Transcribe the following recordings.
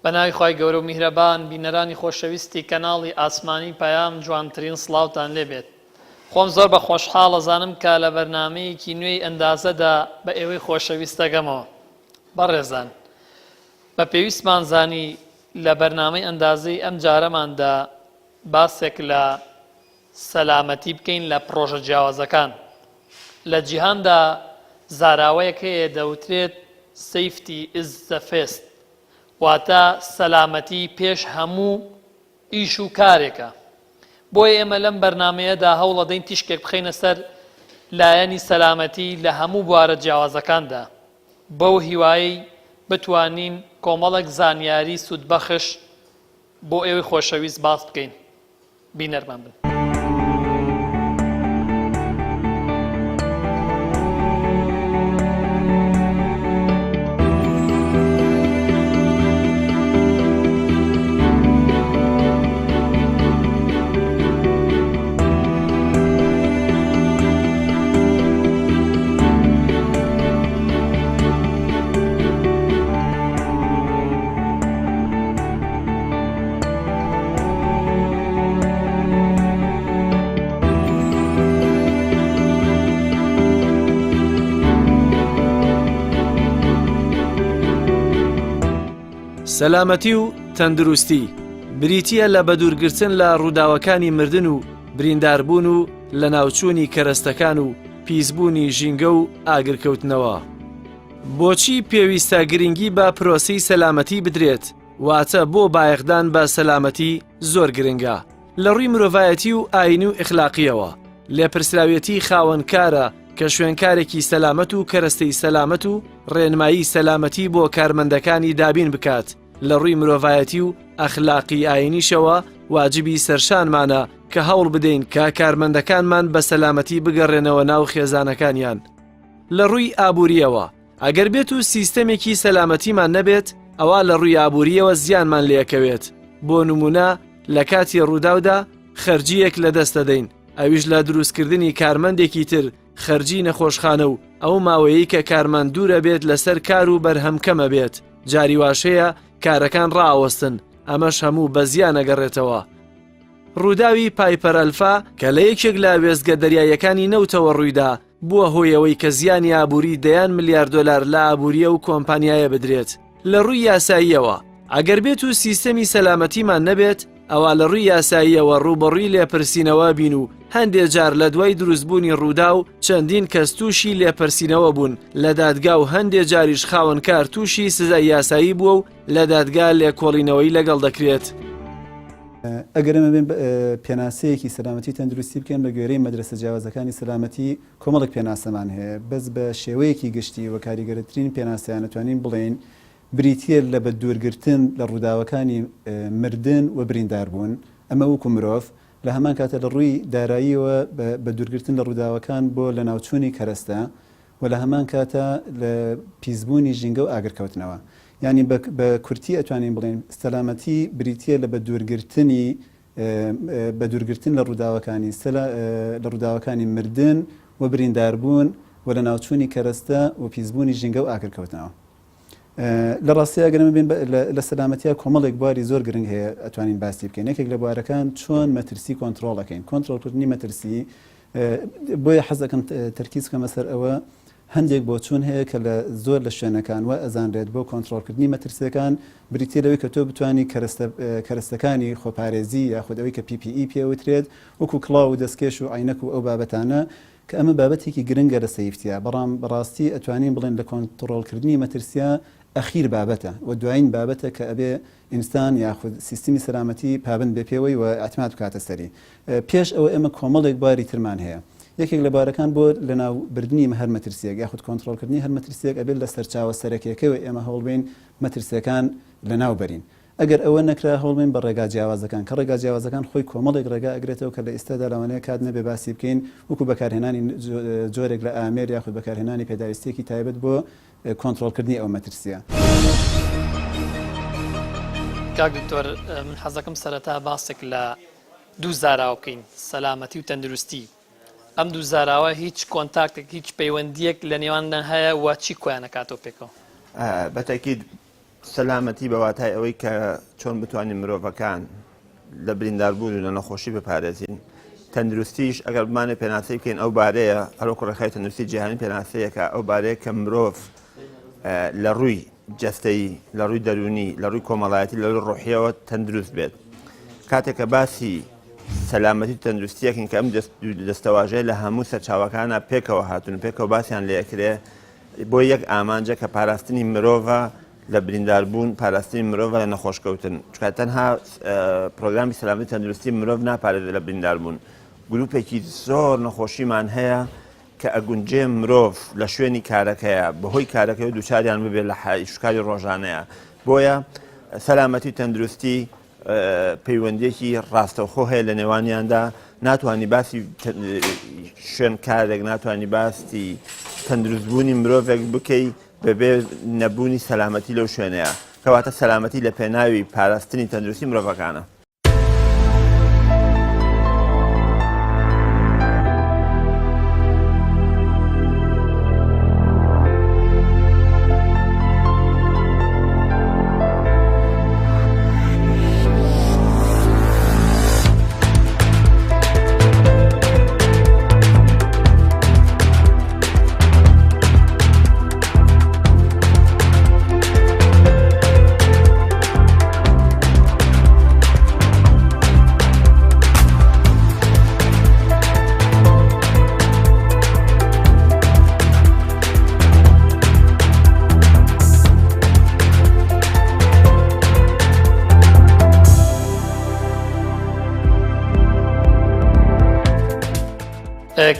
بە ناوی خوای گەورە و میهرەبان بینەرانی خۆشەویستی کەناڵی ئاسمانی پەیام جوانترین سڵاوتان لێ بێت خۆم زۆر بە خۆشحاڵ ئەزانم کە لە بەرنامەیەکی نوێی ئەندازەدا بە ئێوەی خۆشەویست دەگەمەوە بەڕێزان بە پێویستمان زانی لە بەرنامەی ئەندازەی ئەم جارەماندا باسێک لە سەلامەتی بکەین لە پڕۆژە جیاوازەکان. لە جیهاندا زاراوەیەک هەیە دەوترێت Safety is the first واتە سەلامەتی پێش هەموو ئیش و کارێکە. بۆیە ئێمە لەم بەرنامەیەدا هەوڵەدەین تیشکێک بخەینە سەر لایەنی سەلامەتی لە هەموو بوارە جیاوازەکاندا بەو هیوایەی بتوانین کۆمەڵێک زانیاری سوودبەخش بۆ ئێوەی خۆشەویست باس بکەین. بینەرمان بن. سەلامەتی و تەندروستی بریتییە لە بەدوورگرتن لە ڕووداوەکانی مردن و برینداربوون و لەناوچوونی کەرەستەکان و پیسبوونی ژینگە و ئاگرکەوتنەوە. بۆچی پێویستە گرنگی بە پرۆسەی سەلامەتی بدرێت؟ واتە بۆ بایەخدان بە سەلامەتی زۆر گرنگە لە ڕووی مرۆڤایەتی و ئاینی و ئیخلاقیەوە لێپرسراویەتی خاوەن کارە کە شوێنکارێکی سەلامەت و کەرەستەی سەلامەت و ڕێنمایی سەلامەتی بۆ کارمەندەکانی دابین بکات لە ڕووی مرۆڤایەتی و ئەخلاقی ئاینیشەوە واجبی سەرشانمانە کە هەوڵ بدەین کە کارمەندەکانمان بە سەلامەتی بگەڕێنەوە ناو خێزانەکانیان لە ڕووی ئابووریەوە ئەگەر بێت و سیستەمێکی سەلامەتیمان نەبێت ئەوا لە ڕووی ئابووریەوە زیانمان لێکەوێت بۆ نمونە لە کاتی ڕووداودا خەرجیەک لە دەست دەدەین ئەویش لە دروستکردنی کارمەندێکی تر خەرجی نەخۆشخانە و ئەو ماوەیەی کە کارمەند دوورە بێت لەسەر کار و بەرهەم کەمە بێت جاری واشەیە کارەکان ڕاوەستن ئەمەش هەموو بە زیان ئەگەڕێتەوە. ڕووداوی پایپەر ئەلفا کە لە یەکێک لە وێستگە دەریاییەکانی نەوتەوە ڕوویدا بووە هۆی ئەوەی کە زیانی ئابووری دەیان ملیار دۆلار لە ئابووری ئەو کۆمپانیایە بدرێت. لە ڕووی یاساییەوە، ئەگەر بێت و سیستەمی سەلامەتیمان نەبێت، ئەوا لە ڕووی یاساییەوە ڕووبەڕووی لێپرسینەوە بین و هەندێ جار لە دوای دروستبوونی ڕووداو چەندین کەس تووشی لێپرسینەوە بوون لە دادگا و هەندێ جاریش خاوەنکار تووشی سزای یاسایی بووە و لە دادگا لێکۆڵینەوەی لەگەڵ دەکرێت. ئەگەر ئێمە بێین پێناسەیەکی سەلامەتی تەندروستی بکەین بە گوێرەی مەدرەسە جیاوازەکانی سەلامەتی کۆمەڵێک پێناسەمان هەیە بەس بە شێوەیەکی گشتی و کاریگەرترین پێناسەیان ئەتوانین بڵێین بریتییە لە بە دوورگرتن لە ڕووداوەکانی مردن و برینداربوون ئەمە وەکو مرۆڤ لە هەمان کاتە لە ڕووی داراییەوە بە دوورگرتن لە ڕووداوەکان بۆ لەناوچوونی کەرەستە و لە هەمان کاتا لە پیسبوونی ژینگە و ئاگرکەوتنەوە. یانی بە بە کورتی ئەتوانین بڵێین سەلامەتی بریتییە لە بە دوورگرتنی بە دوورگرتن لە ڕووداوەکانی سەلا لە ڕووداوەکانی مردن و برینداربوون و لەناوچوونی کەرەستە و پیسبوونی ژینگە و ئاگرکەوتنەوە. لە ڕاستیا ئەگەر ئێمە بێین لە سەلامەتیا کۆمەڵێک بواری زۆر گرنگ هەیە ئەتوانین باسی بکەین یەکێک لە بوارەکان چۆن مەترسی کۆنترۆڵ ئەکەین کۆنترۆڵکردنی مەترسی بۆیە حەز دەکەم تەرکیز بکەمە سەر ئەوە هەندێک بۆچوون هەیە کە لە زۆر لە شوێنەکان وا ئەزانرێت بۆ کۆنترۆڵکردنی مەترسیەکان بریتیە لەوەی کە تۆ بتانی کەرەستەکانی خۆپارێزی یاخود ئەوەی کە PPE پێوترێت وەکو کڵاو و دەستکێش و عینەک و ئەو بابەتانە کە ئەمە بابەتێکی گرنگە لە safety یا بەڵام بەڕاستی ئەتوانین بڵێن لە کۆنتڕۆڵکردنی مەترسیا ئەخیر بابەتە و دوایین بابەتە کە ئەبێ ئینسان یاخود سیستمی سەلامەتی پابەند بێ پێوەی و ئیعتماد بکاتە سەری. پێش ئەوە ئێمە کۆمەڵێک بواری ترمان هەیە. یەکێک لە بوارەکان بۆ لەناو بردنی هەر مەترسییەک یاخود کۆنتڕۆڵکردنی هەر مەترسییەک ئەبێت لە سەرچاوە سەرەکیەکەوە ئێمە هەوڵبەین مەترسیەکان لەناو بەرین. ئەگەر ئەوە نەکرا هەوڵبەین بە ڕێگا جیاوازەکان کە ڕێگا جیاوازەکان خۆی کۆمەڵێک ڕێگا ئەگرێتەوە کە لە ئیستادا لەوانەیە کات نەبێ باسی بکەین وەکو بەکارهێنانی جۆرێک لە ئامێر یاخود بەکارهێنانی پێداویستیەکی تایبەت بۆ کۆنترۆڵکردنی ئەو مەترسییە. کاک دکتۆر من حەزەکەم سەرەتا باسێک لە دوو زاراوە بکەین سەلامەتی و تەندروستی ئەم دوو زاراوە هیچ contact ێک هیچ پەیوەندیەک لە نێواندا هەیە و چی کۆیان ئەکاتەوە پێکەوە؟ بەتەکید. سەلامەتی بە واتای ئەوەی کە چۆن بتوانین مرۆڤەکان لە برینداربوون و لە نەخۆشی بپارێزین. تەندروستیش ئەگەر بمانێ پێناسەی بکەین ئەو بارەیە هەروەکو ڕێکخراوی تەندروستی جیهانی پێناسەیەکە ئەو بارەیە کە مرۆڤ لە ڕووی جەستەیی لە ڕووی دەروونی لە ڕووی کۆمەڵایەتی لە ڕووی ڕۆحیەوە تەندروست بێت کاتێک کە باسی سەلامەتی تەندروستیەکەین کە ئەم دەستەواژەیە لە هەموو سەرچاوەکانە پێکەوە هاتون پێکەوە باسییان لێکرێ بۆ یەک ئامانجە کە پاراستنی مرۆڤە لە برینداربوون، پاراستنی مرۆڤە لە نەخۆشکەوتن، چونکە تەنها پرۆگرامی سەلامەتی تەندروستی مرۆڤ ناپارێزێت لە برینداربوون، گروپێکی زۆر نەخۆشیمان هەیە کە ئەگونجێ مرۆڤ لە شوێنی کارەکەیە بەهۆی کارەکەی و دووچاریان ببێت لە شکاری ڕۆژانەیە بۆیە سەلامەتی تەندروستی پەیوەندیەکی ڕاستەوخۆ هەیە لە نێوانیاندا ناتوانانی باسی شوێن کارێک ناتوانانی باسی تەندروستبوونی مرۆڤێک بکەی بەبێ نەبوونی سەلامەتی لەو شوێنەیە کەواتە سەلامەتی لە پێناوی پاراستنی تەندروستی مرۆڤەکانە.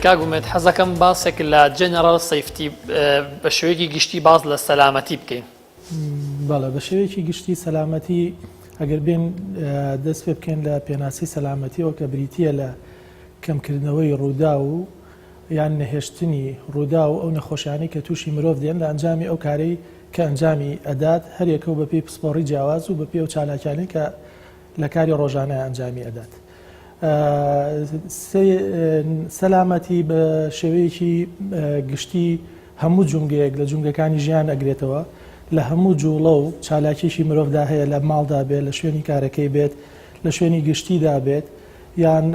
کاک ئومێد حەزەکەم باسێک لە general safety بە شێوەیەکی گشتی باس لە سەلامەتی بکەین. بەڵێ بە شێوەیەکی گشتی سەلامەتی ئەگەر بێن دەست پێ بکەین لە پێناسی سەلامەتیەوە کە بریتە لە کەمکردنەوەی ڕوودا و یان نەهێشتنی ڕوودا و ئەو نەخۆشیانەی کە تووشی مرۆڤ دێن لە ئەنجامی ئەو کارەی کە ئەنجامی ئەدات هەریەکە و بەپێی پسپۆڕی جیاواز و بەپێی ئەو چالاکیانەی کە لە کاری ڕۆژانە ئەنجامی ئەدات. سەلامەتی بە شێوەیەکی گشتی هەموو جومگەیەک لە جومگەکانی ژیان ئەگرێتەوە، لە هەموو جوڵە و چالاکیەکی مرۆڤدا هەیە لە ماڵدا بێت، لە شوێنی کارەکەی بێت، لە شوێنی گشتیدا بێت یان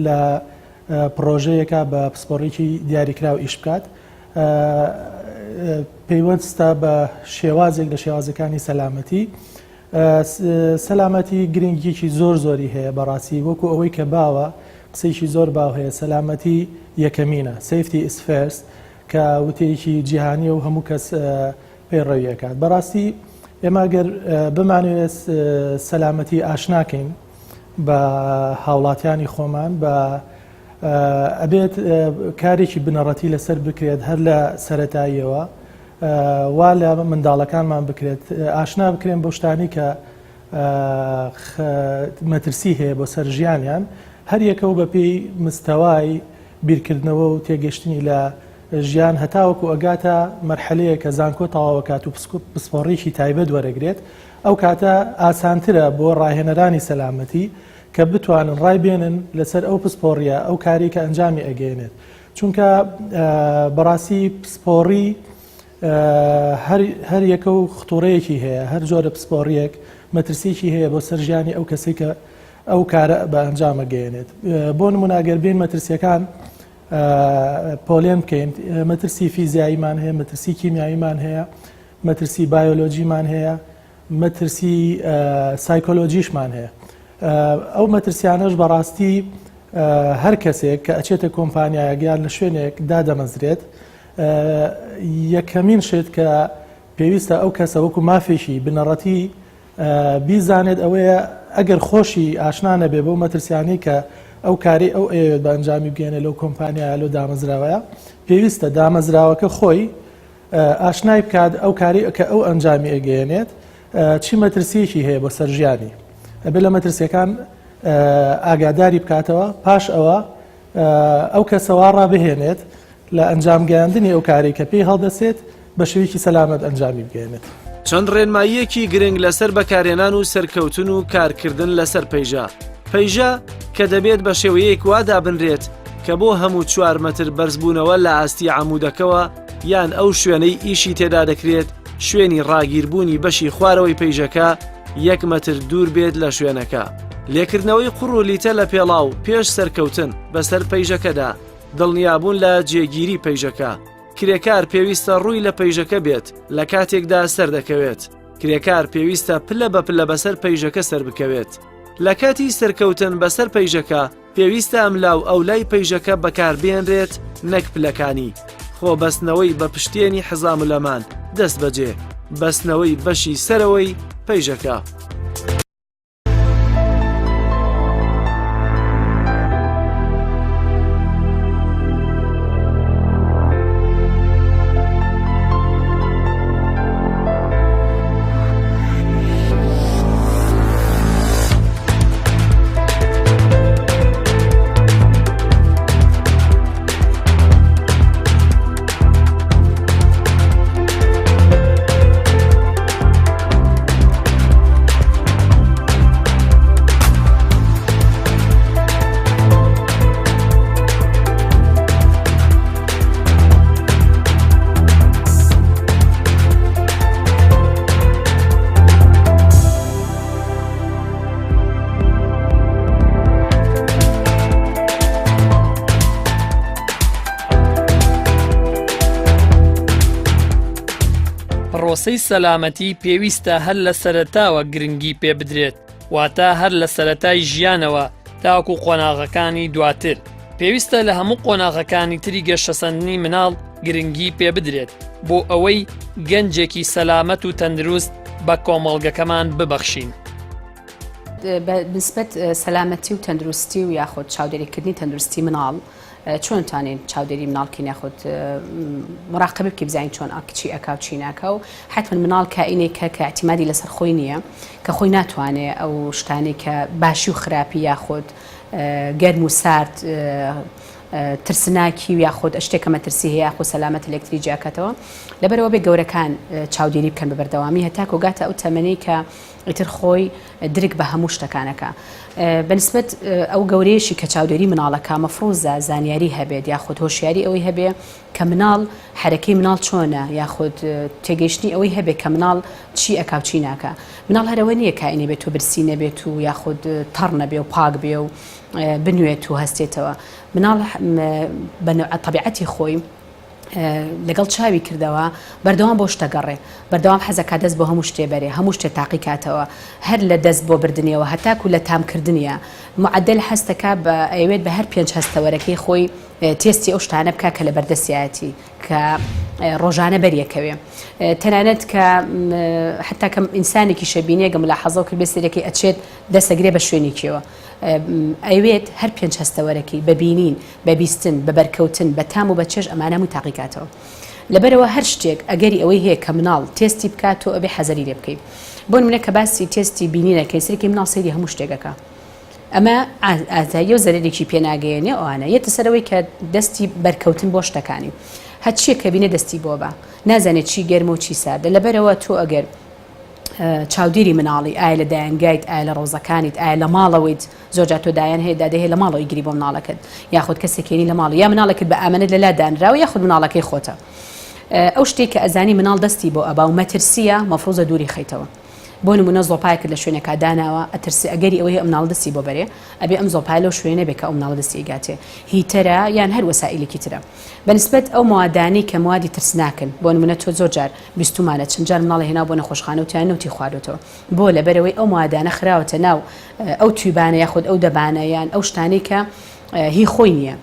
لە پڕۆژەیەکا بە پسپۆڕیکی دیاریکراو ئیش بکات. پەیوەستە بە شێوازێک لە شێوازەکانی سەلامەتی. سەلامەتی گرنگیەکی زۆر زۆری هەیە بەڕاستی وەکو ئەوەی کە باوە قسەیەکی زۆر باو هەیە سەلامەتی یەکەمینە safety is first کە وتەیەکی جیهانیە و هەموو کەس پەیڕەوی ئەکات بەڕاستی ئێمە گەر بمانەوێت سەلامەتی ئاشناکەین بە هاوڵاتیانی خۆمان بە ئەبێت کارێکی بنەڕەتی لەسەر بکرێت هەر لە سەتاییەوە وا لە منداڵەکانمان بکرێت ئاشنا بکرێن بەو شتانەی کە مەترسی هەیە بۆ سەر ژیانیان هەریەکە و بەپێی مستەوای بیرکردنەوە و تێگەشتنی لە ژیان هەتاوەکو ئەگاتە مەرحەلەیە کە زانکۆ تەواوەکات و پسپۆڕیکی تایبەت وەرەگرێت ئەو کاتە ئاسانترە بۆ ڕاهێنەرانی سەلامەتی کە بتوانن ڕای بێنن لەسەر ئەو پسپۆڕیە ئەو کاری کە ئەنجامی ئەگەیەنێت چونکە بەڕاستی پسپۆڕی هەر یەکە و خطوڕەیەکی هەیە هەر جۆرە پسپۆڕیەک مەترسیەکی هەیە بۆ سەر ژیانی ئەو کەسێک کە ئەو کارە بە ئەنجامە گەیەنێت بۆ نمونە ئەگەر بین مەترسیەکان پۆلێن بکەین مەترسی فیزیاییمان هەیە مەترسی کیمیاییمان هەیە مەترسی بایۆلۆجیمان هەیە مەترسی سایکۆلۆجیشمان هەیە ئەو مەترسیانەش بەڕاستی هەر کەسێک کە ئەچێتە کۆمپانیایەک یان لە شوێنێک دادەمەزرێت یەکەمین شت کە پێویستە ئەو کەسە وەکو مافێکی بنەڕەتی بیزانێت ئەوەیە ئەگەر خۆشی ئاشنا نەبێ بەو مەترسیانەی کە ئەو کاری ئەو ئەیەوێت بە ئەنجامی بگەێنێ لەو کۆمپانیایە لەو دامەزراوەیە پێویستە دامەزراوەکە خۆی ئاشنای بکات ئەو کاری کە ئەو ئەنجامی ئەگەیەنێت چی مەترسیەکی هەیە بۆ سەر ژیانی ئەبێ لە مەترسیەکان ئاگاداری بکاتەوە پاش ئەوە ئەو کەسەوا ڕابهێنێت لە ئەنجام گەیاندنی ئەو کارەی کە پێی هەڵدەسێت بە شێوەیەکی سەلامەت ئەنجامی بگەیەنێت. چەند ڕێنماییەکی گرنگ لەسەر بەکارهێنان و سەرکەوتن و کارکردن لەسەر پەیژە پەیژە کە دەبێت بە شێوەیەک وا دابنرێت کە بۆ هەموو چوار مەتر بەرزبوونەوە لە ئاستی عەمودەکەوە یان ئەو شوێنەی ئیشی تێدا دەکرێت. شوێنی ڕاگیربوونی بەشی خوارەوەی پەیژەکە یەک مەتر دوور بێت لە شوێنەکە. لێکردنەوەی قوڕ و لیتە لە پێڵاو پێش سەرکەوتن بەسەر پەیژەکەدا، دڵنیابوون لە جێگیری پەیژەکە. کرێکار پێویستە ڕووی لە پەیژەکە بێت لە کاتێکدا سەردەکەوێت. کرێکار پێویستە پلە بە پلە بەسەر پەیژەکە سەربکەوێت. لە کاتی سەرکەوتن بەسەر پەیژەکە، پێویستە ئەملا و ئەولای پەیژەکە بەکاربێنرێت نەک پلەکانی. خۆ بەستنەوەی بە پشتێنی حزام و لەمان دەستبەجێ بەستنەوەی بەشی سەرەوەی پەیژەکە. پڕۆسەی سەلامەتی پێویستە هەر لە سەرەتاوە گرنگی پێ بدرێت واتە هەر لە سەرەتای ژیانەوە تاوەکو قۆناغەکانی دواتر پێویستە لە هەموو قۆناغەکانی تری گەشەسەندنی مناڵ گرنگی پێ بدرێت بۆ ئەوەی گەنجێکی سەلامەت و تەندروست بە کۆمەڵگەکەمان ببەخشین. بە نسبەت سەلامەتی و تەندروستی و یاخود چاودێریکردنی تەندروستی مناڵ چۆن توانین چاودێری مناڵ کەین یاخود مراقبە بکەین بزانین چۆن چی ئەکا و چی ناکا و حتمما مناڵ کائینێکە کە اعتمادی لەسەر خۆی نییە کە خۆی ناتوانێ ئەو شتانەی کە باشی و خراپی یاخود گەرم و سارد ترسناکی و یاخود شتێک کە مەترسی هەیە یاخود سەلامەت لەکتری جیاکاتەوە لەبەرەوە بێ گەورەکان چاودێری بکەن بە بەردەوامی هەتاکو گاتە ئەو تەمەنەی کە ئیتر خۆی درک بە هەموو شتەکانەکە بەنسبەت ئەو گەورەیەشی کە چاودێری مناڵەکە مەفروزە زانیاری هەبێت یاخود هۆشیاری ئەوەی هەبێ کە مناڵ حەرەکەی مناڵ چۆنە یاخود تێگەیشتنی ئەوەی هەبێ کە مناڵ چی ئەکا و چی ناکا مناڵ هەرەوە نییە کائینێ بێت و برسی نەبێت و یاخود تەڕ نەبێ و پاک بێ و بنوێت و هەستێتەوە مناڵ بە تەبیعەتی خۆی لەگەڵ چاوی کردەوە بەردەوام بۆ شتە گەڕێ بەردەوام حەزەکا دەست بۆ هەموو شتێ بەرێ هەموو شتێ تاقی کاتەوە هەر لە دەست بۆ بردنیەوە هەتاکو لە تامکردنیە معەدەل هەستەکا بە ئەیەوێت بە هەر پێنج هەستەوەرەکەی خۆی تێستی ئەو شتانە بکا کە لە بەردەستیایەتی کە ڕۆژانە بەریەکەوێ تەنانەت کە حتا کەم ئینسانێکی شەبینێ گە ملاحەزەو کرد بێ سەرەکەی ئەچێت دەسەگرێ بە شوێنێکیەوە ئەیەوێت هەر پێنج هەستەوەرەکەی بە بینین، بە بیستن، بە بەرکەوتن، بە تام و بە چێژ ئەمانە هەمووی تاقی کاتەوە. لەبەرئەوە هەر شتێک ئەگەری ئەوەی هەیە کە مناڵ تێستی بکات تۆ ئەبێ حەزەری لێ بکەی. بۆ نمونە کە باسی تێستی بینین ئەکەین سەرەکی مناڵ سەیری هەموو شتێک ئەکا. ئەمە ئازاییە و زەرەرێکی پێ ناگەیەنێ ئەوانە یەتە سەرەوەی کە دەستی بەرکەوتن بۆ شتەکانی. هەرچییەک کە بینێ دەستی بۆ با. نازانێ چی گەرمە و چی ساردە. لەبەرئەوە تۆ ئەگەر چاودێری مناڵی ئایا لە دایەنگایت ئایا لە ڕەوزەکانیت ئایا لە ماڵەوەیت زۆر جار تۆ دایەن هەیە دادە هەیە لە ماڵەوەی گری بۆ مناڵەکەت یاخود کەسێکێنی لە ماڵ یا مناڵێکت بە ئامانەت لەلا دانراوە یاخود مناڵەکەی خۆتە ئەو شتێک کە ئەزانی مناڵ دەستی بۆ ئەبا و مەترسیە مەفروزە دووری خەیتەوە بۆ نمونە زۆپایەکت لە شوێنێکا داناوە ئەترسی ئەگەری ئەوەی ئەم مناڵ دەستی بۆ بەرێ ئەبێ ئەم زۆپای لەو شوێنە بێ کە ئەو مناڵ دەستی ئەگاتێ هیتەرە یان هەر وەسائیلێکی ترە بەنسبەت ئەو موادانەی کە موادی ترسناکن بۆ نمونە تۆ زۆر جار بیستومانە چەند جار مناڵی هێناو بۆ نەخۆشخانە وتیان نەوتی خواردۆتەوە بۆ لەبەرئەوەی ئەو موادانە خراوەتە ناو ئەو تیوبانە یاخود ئەو دەبانە یان ئەو شتانەی کە هی خۆی نییە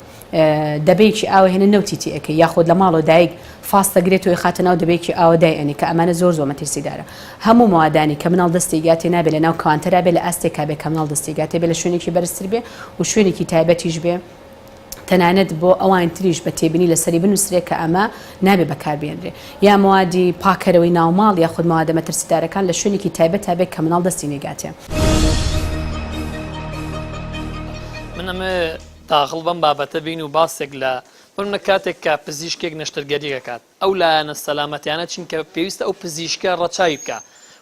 دەبەیەکی ئاوە هێنە نەوتی تی ئەکەی یاخود لە ماڵەوە دایک فاستە گرێت و خاتە ناو دەبەیەکی ئاوە دای ئەنی کە ئەمانە زۆر زۆر مەترسیدارە هەموو موادانی کە مناڵ دەستی گاتێ نابێ لە ناو کەوانتەرا بێ لە ئاستێکا بێ کە مناڵ دەستی گاتێ بێ لە شوێنێکی بەرزتر بێ و شوێنێکی تایبەتیش بێ تەنانەت بۆ ئەوانی تریش بە تێبینی لەسەری بنووسرێ کە ئەمە نابێ بەکار بێنرێ یا مەوادی پاکەرەوەی ناوماڵ یاخود مەوادە مەترسیدارەکان لە شوێنێکی تایبەتا بێ کە مناڵ دەستی نەگاتێ. من ئەمەوێ داخڵ بەم بابەتە بین و باسێک لە بۆ نمونە کاتێک کە پزیشکێک نەشتەرگەریەک ئەکات ئەو لایەنە سەلامەتیانە چین کە پێویستە ئەو پزیشکە ڕەچاوی بکا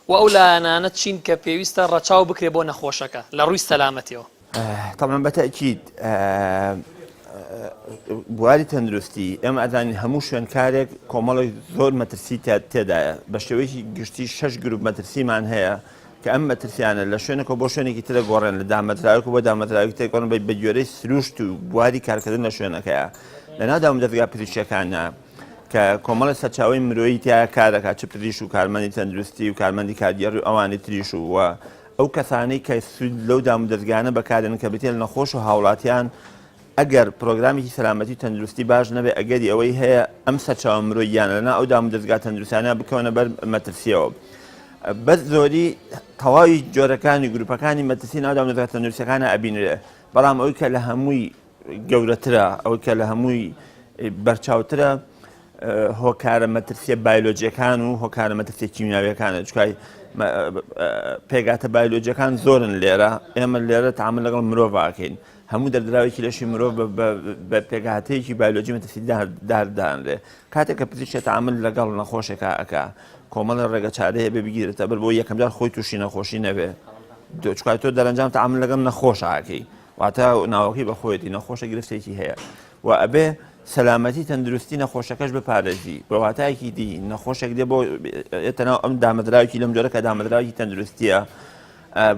و ئەو لایەنانە چین کە پێویستە ڕەچاو بکرێ بۆ نەخۆشەکە لە ڕووی سەلامەتیەوە؟ تەبعەن بە تەئکید. بواری تەندروستی ئێمە ئەزانین هەموو شوێنکارێک کۆمەڵێک زۆر مەترسی تێدایە بە شێوەیەکی گشتی شەش گروپ مەترسیمان هەیە کە ئەم مەترسیانە لە شوێنێکەوە بۆ شوێنێکی ترە گۆڕێن لە دامەزراوێک بۆ دامەزراوێکی تر گۆڕن بە گوێرەی سروشت و بواری کارکردن لە شوێنەکەیە لە ناو دامودەزگا پزیشکیەکانە کە کۆمەڵە سەرچاوەی مرۆیی تیا کارەکە چ پزیشک و کارمەندی تەندروستی و کارمەندی کارگێڕی و ئەوانی تریش و ئەو کەسانەی کە سوود لەو دامودەزگایانە بەکاردێنن کە بریتییە لە نەخۆش و هاوڵاتیان، ئەگەر پرۆگرامێکی سەلامەتی و تەندروستی باش نەبێت ئەگەری ئەوەی هەیە ئەم سەرچاوە مرۆییانە لەناو ئەو دامودەزگا تەندروستیانە بکەونە بەر مەترسییەوە. بەس زۆری تەواوی جۆرەکانی گروپەکانی مەترسی ناو دامودەزگا تەندروستیەکانە ئەبینرێ، بەڵام ئەوەی کە لە هەمووی گەورەترە، ئەوەی کە لە هەمووی بەرچاوترە هۆکارە مەترسیە بایلۆجیەکان و هۆکارە مەترسیە کیمیاویەکانە چکای پێگاتە بایلۆجیەکان زۆرن لێرە ئێمە لێرە تامل لەگەڵ مرۆڤکەین هەموو دەردراوێکی لەشی مرۆڤ بە پێکهاتەیەکی بایلۆجی مەترسی داردانرێ کاتێک کە پزیشکە تامل لەگەڵ نەخۆشێکا ئەک کۆمەڵی ڕێگە چارەیە بێ بگیرێتە بەر بۆ یەکەمجار خۆی تووشی نەخۆشی نەبێ چکای تۆ دەرەنجام تامل لەگەڵ نەخۆشاکەی واتە ناوەکەی بە خۆیەتی نەخۆشە گرفتێکی هەیە و ئەبێ سەلامەتی تەندروستی نەخۆشەکەش بپارێزی بە واتایەکی دی نەخۆشێک دێ بۆ ئێتە ناو ئەم دامەزراوێکی لەم جۆرە کە دامەزراوێکی تەندروستیە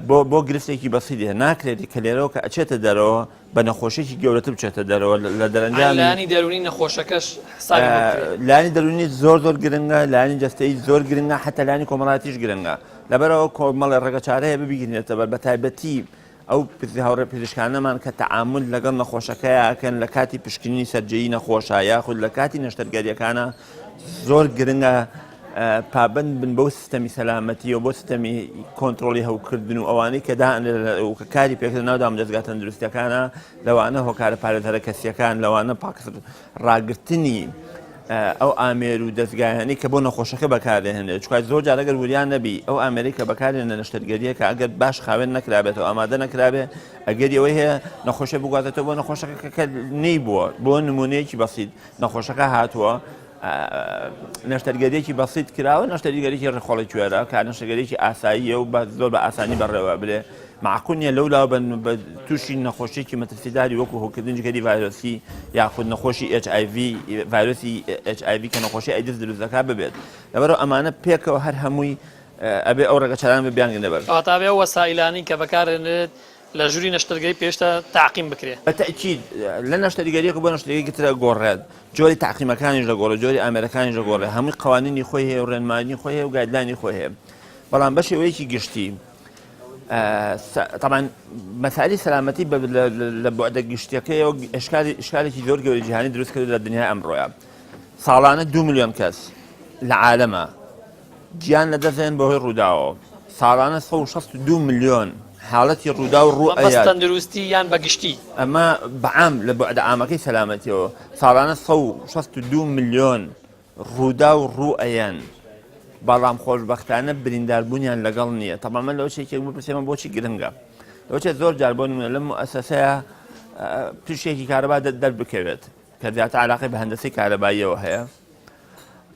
بۆ بۆ گرفتێکی بەسیت هەیە ناکرێت کە لێرەوە کە ئەچێتە دەرەوە بە نەخۆشیێکی گەورەتر بچێتە دەرەوە لە دەرەنجامی لایەنی دەروونی نەخۆشەکەش حسابی بۆ بکرێت. لایەنی دەروونی زۆر زۆر گرنگە لایەنی جەستەیی زۆر گرنگە حتا لایەنی کۆمەڵایەتیش گرنگە لەبەرەوە کۆمەڵێ ڕێگە چارە هەیە ببگیرێتە بەر بە تایبەتی ئەو هاوڕێ پزیشکانەمان کە تەعامول لەگەڵ نەخۆشەکەیا ئەکەن لە کاتی پشکنینی سەرجێیی نەخۆشە یاخود لە کاتی نەشتەرگەریەکانە زۆر گرنگە پابند بن بەو سیستەمی سەلامەتی و بۆ سیستەمی کۆنتترۆلی هەوکردن و ئەوانەی کە دانرێت کە کاری پێکردن ناو دامودەزگا تەندروستیەکانە لەوانە هۆکارە پارێزەرە کەسیەکان لەوانە پاکس ڕاگرتنی ئەو ئامێر و دەزگایانەی کە بۆ نەخۆشەکە بەکاردەهێنرێت چونکە زۆر جار ئەگەر وریا نەبی ئەو ئامێرەی کە بەکاردێنە لە نەشتەرگەرییەکە ئەگەر باش خاوێن نەکرابێتەوە ئامادە نەکرابێ ئەگەری ئەوەی هەیە نەخۆشە بگوازێتەوە بۆ نەخۆشەکە کە کە نەیبووە بۆ نمونەیەکی بەسیت نەخۆشەکە هاتووە نەشتەرگەریەکی بەسیت کراوە نەشتەرگەریی ڕیخۆڵی کوێرە کە نەشتەرگەریی ئاساییە و بە زۆر بە ئاسانی بەڕێوە برێ مەعقول نیە لەو لاوە بن بە تووشی نەخۆشیێکی مەترسیداری وەکو هەوکردنی جگەری ڤایرۆسی یاخود نەخۆشی HIV ڤایرۆسی HIV کە نەخۆشی ئایدز دروست دەکات ببێت لەبەرئەوە ئەمانە پێکەوە هەر هەمووی ئەبێ ئەو ڕێگەچارانە بیانگرنە بەر. کەواتە ئەبێ ئەو وەسائیلانەی کە بەکارئەهێنرێت لە ژووری نەشتەرگەری پێویستە تەعقیم بکرێ. بە تەئکید لە نەشتەرگەریەک بۆ نەشتەرگەریەکی تر ئەگۆڕێت، جۆری تەعقیمەکانیش دەگۆڕێت، جۆری ئامێرەکانیش دەگۆڕێت، هەمووی قەوانینی خۆی هەیە و ڕێنمایی خۆی هەیە و guideline ی خۆی هەیە. بەڵام بە شێوەیەکی گشتی تەبعەن مەسائلی سەلامەتی لە بوعدە گشتیەکەیەوە ئشکالێکی زۆر گەورەی جیهانی دروست کرد لە دنیای ئەمڕۆیە ساڵانە دو میلیۆن کەس لە عالەمە گیان لە دەستێن بەهۆی ڕووداوە ساڵانە 162 میلیۆن حاڵەتی ڕوودا و ڕوو ئەیات تەندروستی یان بەگشتی ئەمە بەعام لە بوعدە عامەکەی سەلامەتیەوە ساڵانە 162 میلیۆن ڕووداو ڕوو ئەیەن بەڵام خۆشبەختانە برینداربوونیان لەگەڵ نییە تەبعەن من لەوە یەکێک بپرسێ ئەمە بۆچی گرنگە لەوەچێ زۆر جار بۆ نمونە لەم موئەسەسەیە پشێکی کارەبا دەربکەوێت کە زیاتر علاقەی بە هەندەسەی کارەباییەوە هەیە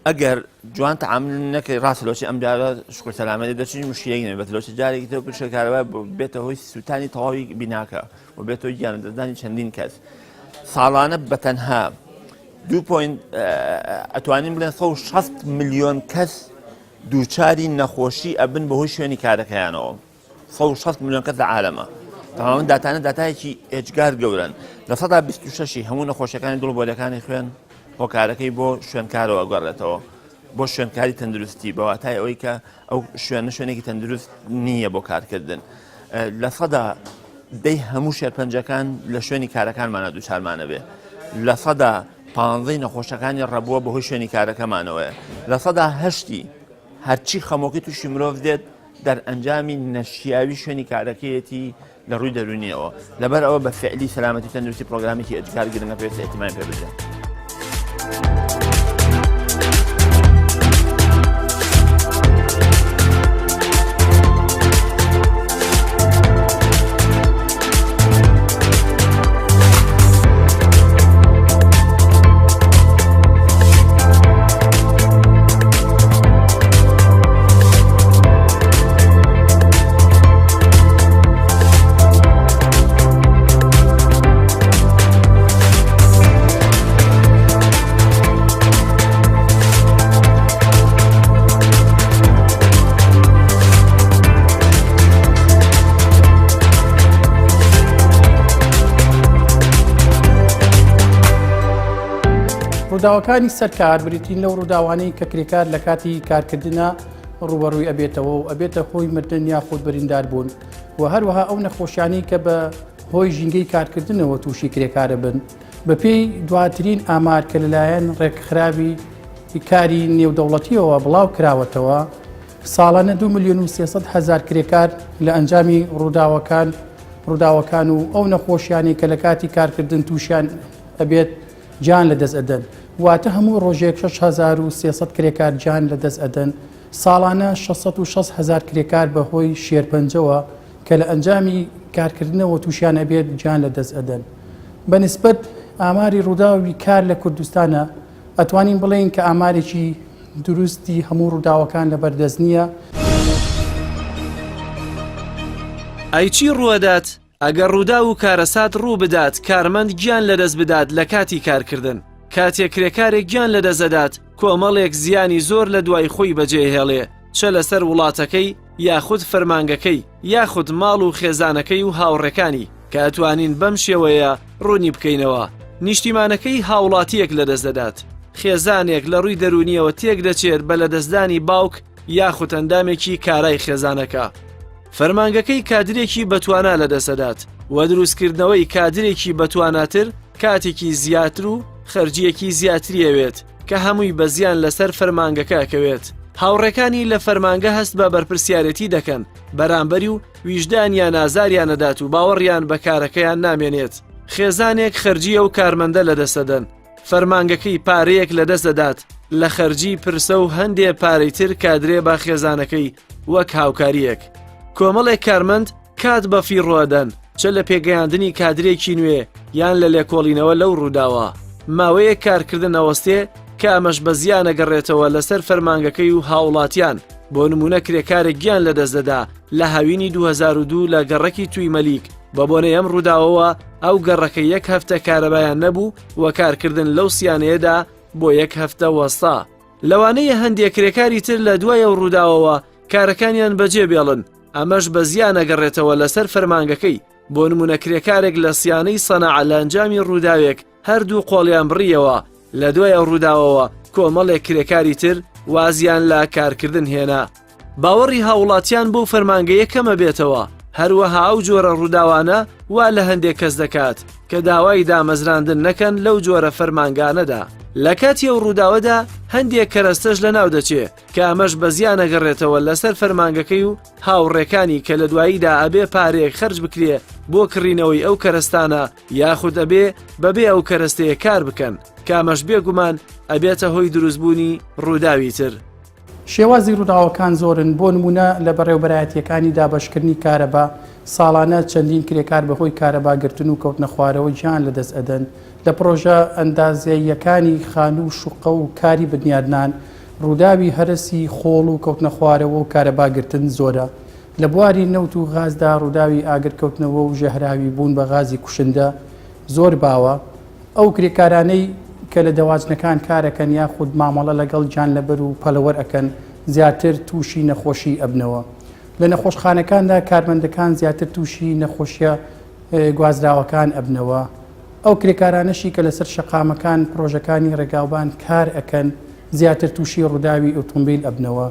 ئەگەر جوان تعامل نەکەی ڕاست لۆچی ئەم جارە شکر سەلامەتی دەچین مشکلێک نەبێت بەس لۆچی جارێکی تر پشێک کارەبا بێتە هۆی سووتانی تەواوی بیناکە و بێتە هۆی گیان لەدەستدانی چەندین کەس ساڵانە بە تەنها دوو point ئەتوانین بڵێن 160 ملیۆن کەس دووچاری نەخۆشی ئەبن بەهۆی شوێنی کارەکەیانەوە 160 ملیۆن کەس لە عالەمە تەماما داتانە داتایەکی ئێجگار گەورەن لە سەدا 26 هەموو نەخۆشیەکانی دڵ بۆریەکانی خوێن هۆکارەکەی بۆ شوێنکارەوە گەڕێتەوە بۆ شوێنکاری تەندروستی بە واتای ئەوەی کە ئەو شوێنە شوێنێکی تەندروست نییە بۆ کارکردن لە سەدا دەی هەموو شێرپەنجەکان لە شوێنی کارەکانمانە دووچارمانە بێ 15% نەخۆشەکانی ڕەبووە بەهۆی شوێنی کارەکەمانەوەیە 8% هەرچی خەمۆکی تووشی مرۆڤ دێت دەرئەنجامی نەشیاوی شوێنی کارەکەیەتی لە ڕووی دەروونیەوە لەبەر ئەوە بە فعلی سەلامەتی تەندروستی پرۆگرامێکی ئێجگار گرنگە پێویستە ئیهتیمامی پێ بدرێت. ڕووداوەکانی سەر کار بریتین لەو ڕووداوانەی کە کرێکار لە کاتی کارکردنا ڕووبەڕووی ئەبێتەوە و ئەبێتە هۆی مردن یاخود بریندار بوون و هەروەها ئەو نەخۆشیانەی کە بە هۆی ژینگەی کارکردنەوە تووشی کرێکارە بن. بەپێی دواترین ئامار کە لەلایەن ڕێکخراوی کاری نێودەوڵەتیەوە بڵاو کراوەتەوە، ساڵانە 2 ملیۆن و 300 هەزار کرێکار لە ئەنجامی ڕووداوەکان ڕووداوەکان و ئەو نەخۆشیانەی کە لە کاتی کارکردن تووشیان ئەبێت گیان لەدەست ئەدەن. واتە هەموو ڕۆژێک 6300 کرێکار گیان لەدەست ئەدەن. ساڵانە 660 هەزار کرێکار بە هۆی شێرپەنجەوە کە لە ئەنجامی کارکردنەوە تووشیان ئەبێت گیان لەدەست ئەدەن. بە نیسبەت ئاماری ڕووداوی کار لە کوردستانە ئەتوانین بڵێین کە ئامارێکی دروستی هەموو ڕووداوەکان لەبەردەست نییە. ئەی چی ڕووەدات ئەگەر ڕووداو و کارەسات ڕوو بدات کارمەند گیان لەدەست بدات لە کاتی کارکردن؟ کاتێک کرێکارێک گیان لەدەست دەدات کۆمەڵێک زیانی زۆر لە دوای خۆی بەجێهێڵێ چە لەسەر وڵاتەکەی یاخود فەرمانگەکەی یاخود ماڵ و خێزانەکەی و هاوڕێکانی کە ئەتوانین بەم شێوەیە ڕوونی بکەینەوە نیشتیمانەکەی هاوڵاتیەک لەدەست دەدات خێزانێک لە ڕووی دەروونیەوە تێک دەچێت بە لەدەستدانی باوک یاخود ئەندامێکی کارای خێزانەکە فەرمانگەکەی کادرێکی بەتوانا لەدەستدەدات و دروستکردنەوەی کادرێکی بەتواناتر کاتێکی زیاتر و خەرجیەکی زیاتری ئەوێت کە هەمووی بە زیان لەسەر فەرمانگەکە ئەکەوێت. هاوڕێکانی لە فەرمانگە هەست بە بەرپرسیارێتی دەکەن بەرامبەری و ویژدانیان ئازاریان ئەدات و باوەڕیان بە کارەکەیان نامێنێت. خێزانێک خەرجی ئەو کارمەندە لەدەست ئەدەن. فەرمانگەکەی پارەیەک لەدەست دەدات لە خەرجی پرسە و هەندێ پارەی تر کە ئەدرێ بە خێزانەکەی وەک هاوکارییەک. کۆمەڵێک کارمەند کات بە فیڕۆ ئەدەن چ لە پێگەیاندنی کادرێکی نوێ یان لە لێکۆڵینەوە لەو ڕووداوە. ماوەیەک کارکردن ئەوەستێ کە ئەمەش بە زیان ئەگەڕێتەوە لەسەر فەرمانگەکەی و هاوڵاتیان، بۆ نموونە کرێکارێک گیان لەدەست دەدا لە هاوینی 2002 لە گەڕەکی توی مەلیک، بەبۆنەی ئەم ڕووداوەوە ئەو گەڕەکە یەک هەفتە کارەبایان نەبوو و کارکردن لەو سیانەیەدا بۆ یەک هەفتە وەستا. لەوانەیە هەندێک کرێکاری تر لە دوای ئەو ڕووداوەوە کارەکانیان بەجێ بێڵن، ئەمەش بە زیان ئەگەڕێتەوە لەسەر فەرمانگەکەی، بۆ نمونە کرێکارێک لە سیانەی سەناعە لە ئەنجامی ڕووداوێک هەردوو قۆڵیان بڕیەوە، لە دوای ئەو ڕووداوەوە کۆمەڵێک کرێکاری تر وازیان لە کارکردن هێنا. باوەڕی هاووڵاتیان بەو فەرمانگەیە کەم ئەبێتەوە، هەروەها ئەو جۆرە ڕووداوانە وا لە هەندێک کەس دەکات کە داوای دامەزراندن نەکەن لەو جۆرە فەرمانگانەدا. لە کاتی ئەو ڕووداوەدا هەندێک کەرەستەش لەناو دەچێ کە ئەمەش بە زیان ئەگەڕێتەوە لەسەر فەرمانگەکەی و هاوڕێکانی کە لە دواییدا ئەبێ پارەیەک خەرج بکرێ بۆ کڕینەوەی ئەو کەرەستانە یاخود ئەبێ بەبێ ئەو کەرەستەیە کار بکەن کە ئەمەش بێگومان ئەبێتە هۆی دروستبوونی ڕووداوی تر. شێوازی ڕووداوەکان زۆرن، بۆ نموونە لە بەڕێوەبەرایەتییەکانی دابەشکردنی کارەبا ساڵانە چەندین کرێکار بەهۆی کارەبا گرتن و کەوتنەخوارەوە گیان لەدەست ئەدەن، لە پڕۆژە ئەندازەییەکانی خانوو و شوقە و کاری بنیادنان ڕووداوی هەرەسی خۆڵ و کەوتنەخوارەوە و کارەبا گرتن زۆرە. لە بواری نەوت و غازدا ڕووداوی ئاگرکەوتنەوە و ژەهراوی بوون بە غازی کوشندە زۆر باوە. ئەو کرێکارانەی کە لە دەواجنەکان کارەکەن یاخود مامەڵە لەگەڵ گیانلەبەر و پەلەوەر ئەکەن زیاتر تووشی نەخۆشی ئەبنەوە. لە نەخۆشخانەکاندا کارمەندەکان زیاتر تووشی نەخۆشیە گوازراوەکان ئەبنەوە. ئەو کرێکارانەشی کە لەسەر شەقامەکان پڕۆژەکانی ڕێگاوبان کار ئەکەن زیاتر تووشی ڕووداوی ئۆتۆمبیل ئەبنەوە.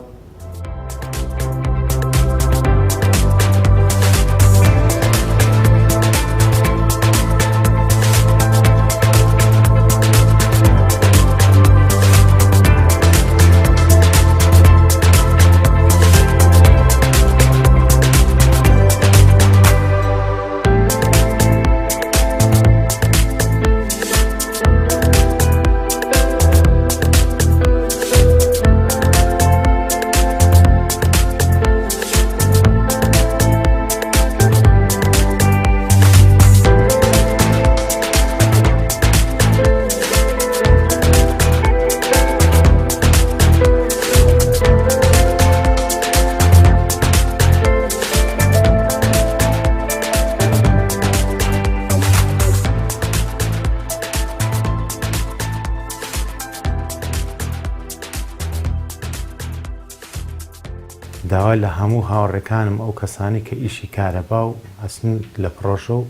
داوا لە هەموو هاوڕێکانم ئەو کەسانەی کە ئیشی کارەبا و ئەسن لە پڕۆژە و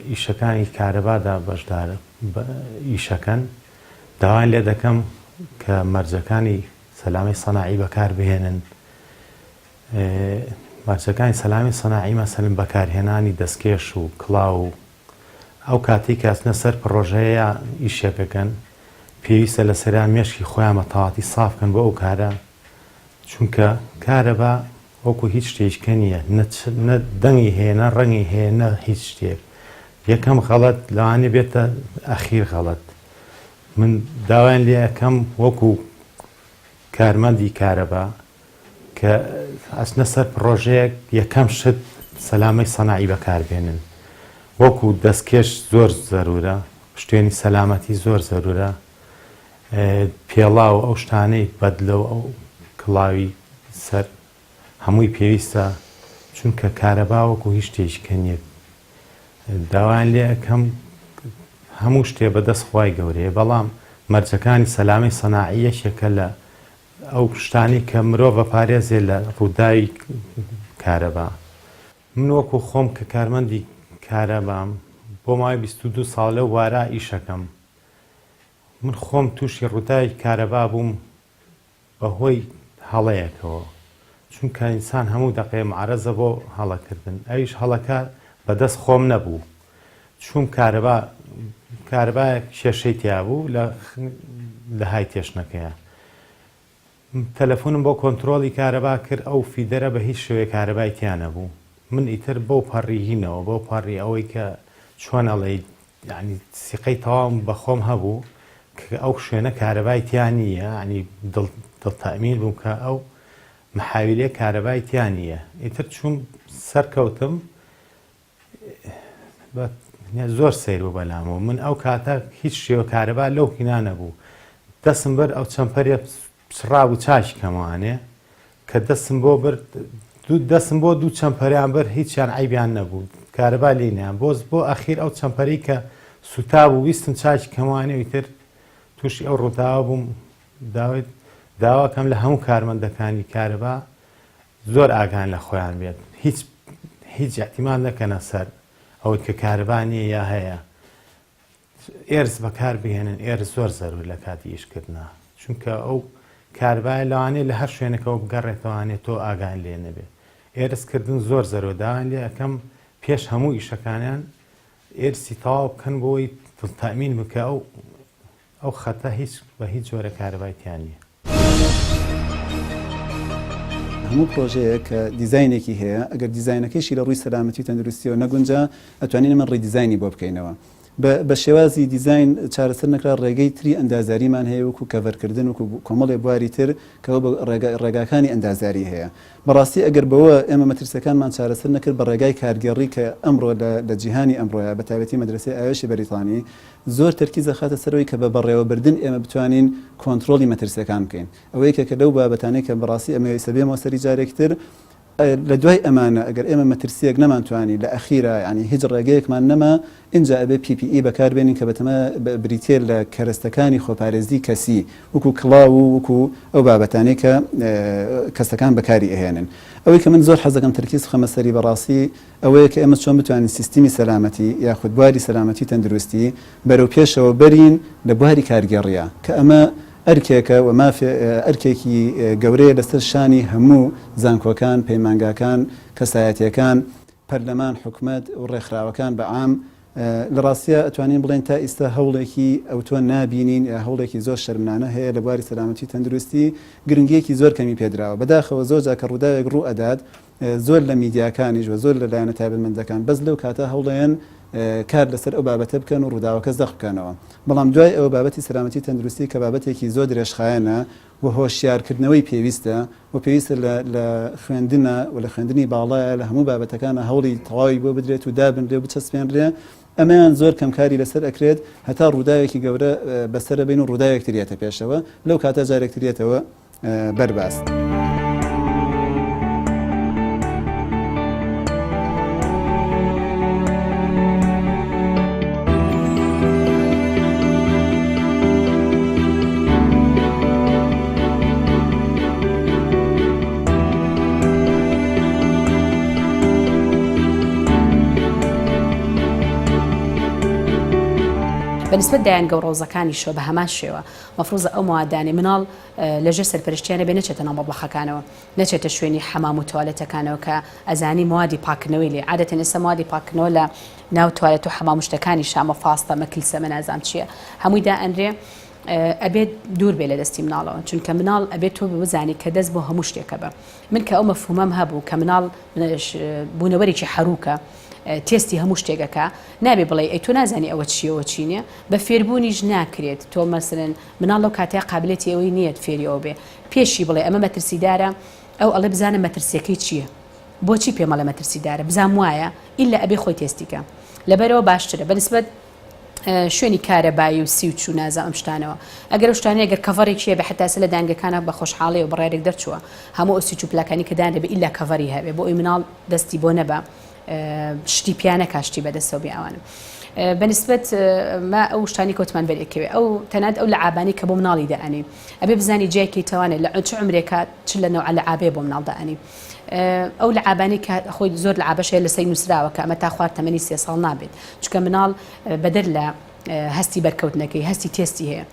ئیشەکانی کارەبادا بەشدار ئیشەکەن. داوایان لێ دەکەم کە مەرجەکانی سەلامەی سەناعی بەکار بهێنن. مەرجەکانی سەلامی سەناعی مەسەلەن بەکارهێنانی دەستکێش و کڵاو و ئەو کاتەی کە ئەچنە سەر پڕۆژەیە ئیشێک ئەکەن پێویستە لەسەریان مێشکی خۆیان بە تەواتی ساف کەن بۆ ئەو کارە چونکە کارەبا وەکو هیچ شتێکی کە نییە نە دەنگی هەیە نە ڕەنگی هەیە نە هیچ شتێک یەکەم غەڵەت لەوانەیە بێتە ئەخیر غەڵەت من داوایان لێ ئەکەم وەکو کارمەندی کارەبا کە ئەچنە سەر پڕۆژەیەک یەکەم شت سەلامەی سەناعی بەکاربێنن وەکو دەستکێش زۆر زەرورە پشتێنی سەلامەتی زۆر زەرورە پێڵاو ئەو شتانەی بەدلە و ئەو کڵاوی سەر هەمووی پێویستە چونکە کارەبا وەکو هیچ شتێکی کە نییە داوایان لێ ئەکەم هەموو شتێ بەدەست خوای گەورەیە بەڵام مەرجەکانی سەلامەی سەناعی یەکێکە لە ئەو شتانەی کە مرۆڤ ئەپارێزێ لە ڕووداوی کارەبا. من وەکو خۆم کە کارمەندی کارەبام بۆ ماوەی 22 ساڵ لەو بوارە ئیشەکەم من خۆم تووشی ڕووداوی کارەبا بووم بەهۆی هەڵەیەکەوە چونکە ئینسان هەموو دەقەیە معەرەزە بۆ هەڵەکردن ئەویش هەڵەکە بەدەست خۆم نەبوو چووم کارەبا کارەبایەک کێشەی تیا بوو لە لە های تێشنەکەیە تەلەفۆنم بۆ کۆنتترۆلی کارەبا کرد ئەو feeder ە بە هیچ شێوەیە کارەبای تیا نەبوو من ئیتر بەو پەڕی هینەوە بەو پەڕی ئەوەی کە چۆن ئەڵێی یعنی سیقەی تەواوم بە خۆم هەبوو کە ئەو شوێنە کارەبای تیا نییە یعنی دڵ دڵ تەئمین بووم کە ئەو محاویلەیە کارەبای تیا نییە ئیتر چووم سەرکەوتم زۆر سەیر بوو بەلامەوە من ئەو کاتە هیچ شێوە کارەبا لەو هینا نەبوو دەسم بەر ئەو چەمپەرێ پچڕابوو چاکی کەموانێ کە دەسم بۆ برد دەسم بۆ دوو چەمپەریان بەر هیچیان عیبیان نەبوو کارەبا لینیان بۆز بۆ ئەخیر ئەو چەمپەری کە سوتا بوو ویستم چاکی کەموانێ ئیتر تووشی ئەو ڕووداوە بووم داوای داواکەم لە هەموو کارمەندەکانی کارەبا زۆر ئاگایان لە خۆیان بێت هیچ هیچ ئیعتیماد نەکەنە سەر ئەوەی کە کارەبا نییە یا هەیە ئێرس بەکار بهێنن ئێرس زۆر زەرور لە کاتی ئیشکردنا چونکە ئەو کاربایە لەوانەیە لە هەر شوێنەکەەوە بگەڕێتەوانێت تۆ ئاگان لێ نەبێت ئێرس کردن زۆر زەرۆ داوان لێ ئەەکەم پێش هەموو ئیشەکانیان ئێرسی تەواو بکەن بۆی دڵتەمین بکە ئەو ئەو خەتە هیچ بە هیچ جۆرە کارەبای تیا نییە. هەموو پرۆژەیەک کە دیزاینێکی هەیە ئەگەر دیزاینەکەیشی لە ڕووی سەلامەتی و تەندروستیەوە نەگونجا ئەتوانین ئێمە redesign ی بۆ بکەینەوە بە بە شێوازی دیزاین چارەسەر نەکرا ڕێگەی تری ئەندازیاریمان هەیە وەکو کەڤەرکردن وەکو کۆمەڵێ بواری تر کە بە ڕێگا ڕێگاکانی ئەندازیاری هەیە بەڕاستی ئەگەر بەوە ئێمە مەترسیەکانمان چارەسەر نەکرد بە ڕێگای کارگێڕی کە ئەمڕۆ لە لە جیهانی ئەمڕۆیە بە تایبەتی مەدرەسەی ئاوێشی بەریتانی زۆر تەرکیز ئەخاتە سەر ئەوەی کە بە بەڕێوەبردن ئێمە بتوانین کۆنترۆڵی مەترسیەکان بکەین. ئەوە یەکێکە لەو بابەتانەی کە بەڕاستی ئەمەوێ ئیستا بێمەوە سەری جارێکی تر. لە دوای ئەمانە ئەگەر ئێمە مەترسیەک نەمانتوانی لە ئەخیرا یانی هیچ ڕێگەیەکمان نەما ئینجا ئەبێ PPE بەکار بێنین کە بەتەما بریتیە لە کەرەستەکانی خۆپارێزی کەسی وەکو کڵاو و وەکو ئەو بابەتانەی کە کەسەکان بەکاری ئەهێنن. ئەوەی کە من زۆر حەزەکەم تەرکیز بخەمە سەری بەڕاستی ئەوەیە کە ئێمە چۆن بتوانین سیستمی سەلامەتی یاخود بواری سەلامەتی تەندروستی بەرەو پێشەوە بەرین لە بواری کارگێڕییە کە ئەمە ئەرکێکە و مافێ ئەرکێکی گەورەیە لەسەر شانی هەموو زانکۆکان، پەیمانگاکان، کەسایەتیەکان، پەرلەمان، حکومەت و ڕێکخراوەکان بە عام. لە ڕاستیا ئەتوانین بڵێین تا ئیستا هەوڵێکی ئەوتۆ نابینین یا هەوڵێکی زۆر شەرمنانە هەیە لە بواری سەلامەتی تەندروستی گرنگیەکی زۆر کەمی پێدراوە بەداخەوە زۆر جار کە ڕووداوێک ڕوو ئەدات زۆر لە میدیاکانیش و زۆر لە لایەنە تایبەتمەندەکان بەس لەو کاتە هەوڵەیەن کار لەسەر ئەو بابەتە بکەن و ڕووداوەکە زەق بکەنەوە بەڵام دوای ئەوە بابەتی سەلامەتی تەندروستی کە بابەتێکی زۆر درێژخایەنە و هۆشیارکردنەوەی پێویستە و پێویستە لە لە خوێندنە و لە خوێندنی باڵایە لە هەموو بابەتەکانە هەوڵی تەواوی بۆ بدرێت و دابنرێ و بچەسپێنرێ ئەمەیان زۆر کەم کاری لەسەر ئەکرێت هەتا ڕووداوێکی گەورە بەسەرە بین و ڕووداوێک تر یەتە پێشەوە لەو کاتە جارێک تر یەتەوە بەر باس. بەنسبەت دایەنگە و ڕەوزەکانیشەوە بە هەمان شێوە مەفروزە ئەو مەوادانەی مناڵ لەژێر سەرپەرشتیانە بێ نەچێتە ناو مەتبەخەکانەوە نەچێتە شوێنی حەمام و توالێتەکانەوە کە ئەزانی موادی پاککردنەوەی لێ عادەتەن ئێستا موادی پاککردنەوە لە ناو توالێت و حەمام و شتەکانیشا ئەمە فاستە ئەمە کلسە ئەمە نازانم چییە هەمووی دائەنرێ ئەبێت دوور بێ لە دەستی مناڵەوە چونکە مناڵ ئەبێت تۆ بزانی کە دەست بۆ هەموو شتێکە بە من کە ئەو مەفهومەم هەبوو کە مناڵ بوونەوەرێکی حەروکە تێستی هەموو شتێکەکە نابێ بڵێ ئەی تۆ نازانی ئەوە چیەوە چی نییە بە فێربوونیش ناکرێت تۆ مەسەلەن مناڵ لەو کاتەیە قابلێتی ئەوەی نییە فێری ئەوە بێ پێشی بڵێ ئەمە مەترسیدارە ئەو ئەڵێ بزانە مەترسیەکەی چییە بۆچی پێمەڵێ مەترسیدارە بزانم وایە ئیلا ئەبێ خۆی تێستی کە لەبەرەوە باشترە بەنسبەت شوێنی کارەبایی و سیوچ و نازانم ئەم شتانەوە ئەگەر ئەو شتانەیە گەر کەڤەرێکی هەبێ حتا ئێستا لە دانگەکانە بە خۆشحاڵی و بڕیارێک دەرچووە هەموو ئەو سویچ و پلاکانی کە دانرێ بە ئیلا کەڤەری هەبێ بۆ ئەوی مناڵ دەستی بۆ نەبا شتی پیا نەکا شتی بەدەستەوە بێ ئەوانە بەنسبەت ما ئەو شتانی کەوتمان بەرێکەوێ ئەو تەنات ئەو لە عابانی کە بۆ مناڵی دائەنێ ئەبێ بزانی جیای کەیتەوانێ لە چ عمرێکا چ لە نەوعە لە عابێ بۆ مناڵ دائەنێ ئەو لەعابانەی کە خۆی زۆر لەعابەش هەیە لەسەری نووسراوە کە ئەمە تا خوار تەمەنی سێ ساڵ نابێت چونکە مناڵ بەدەر لە هەستی بەرکەوتنەکەی هەستی تێستی هەیە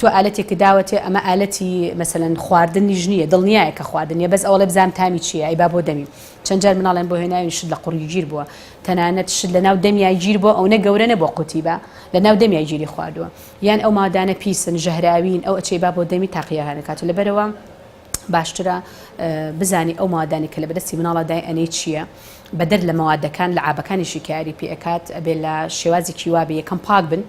تۆ ئالەتێک داوەتێ ئەمە ئالەتی مەسەلەن خواردنیش نییە دڵنیایە کە خواردن نیە بەس ئەوڵێ بزانام تامی چییە ئەی با بۆ دەمی چەند جار مناڵیان بۆ هێناوین شت لە قوڕگی گیر بووە تەنانەت شت لە ناو دەمیا گیر بووە ئەونە گەورە نەبووە قوتی بە لە ناو دەمیا گیری خواردووە یان ئەو مادانە پیسن ژەهراوین ئەو ئەچێ با بۆ دەمی تاقیەکان کات لەبەرەوە باشترە بزانی ئەو مادانی کە لە بەدەستی مناڵە دای ئەنێی چییە بەدەر لە مەوادەکان لە عابەکانیشی کە یاری پێ ئەکات ئەبێ لە شێوازێکی وا بێ یەکەم پاک بن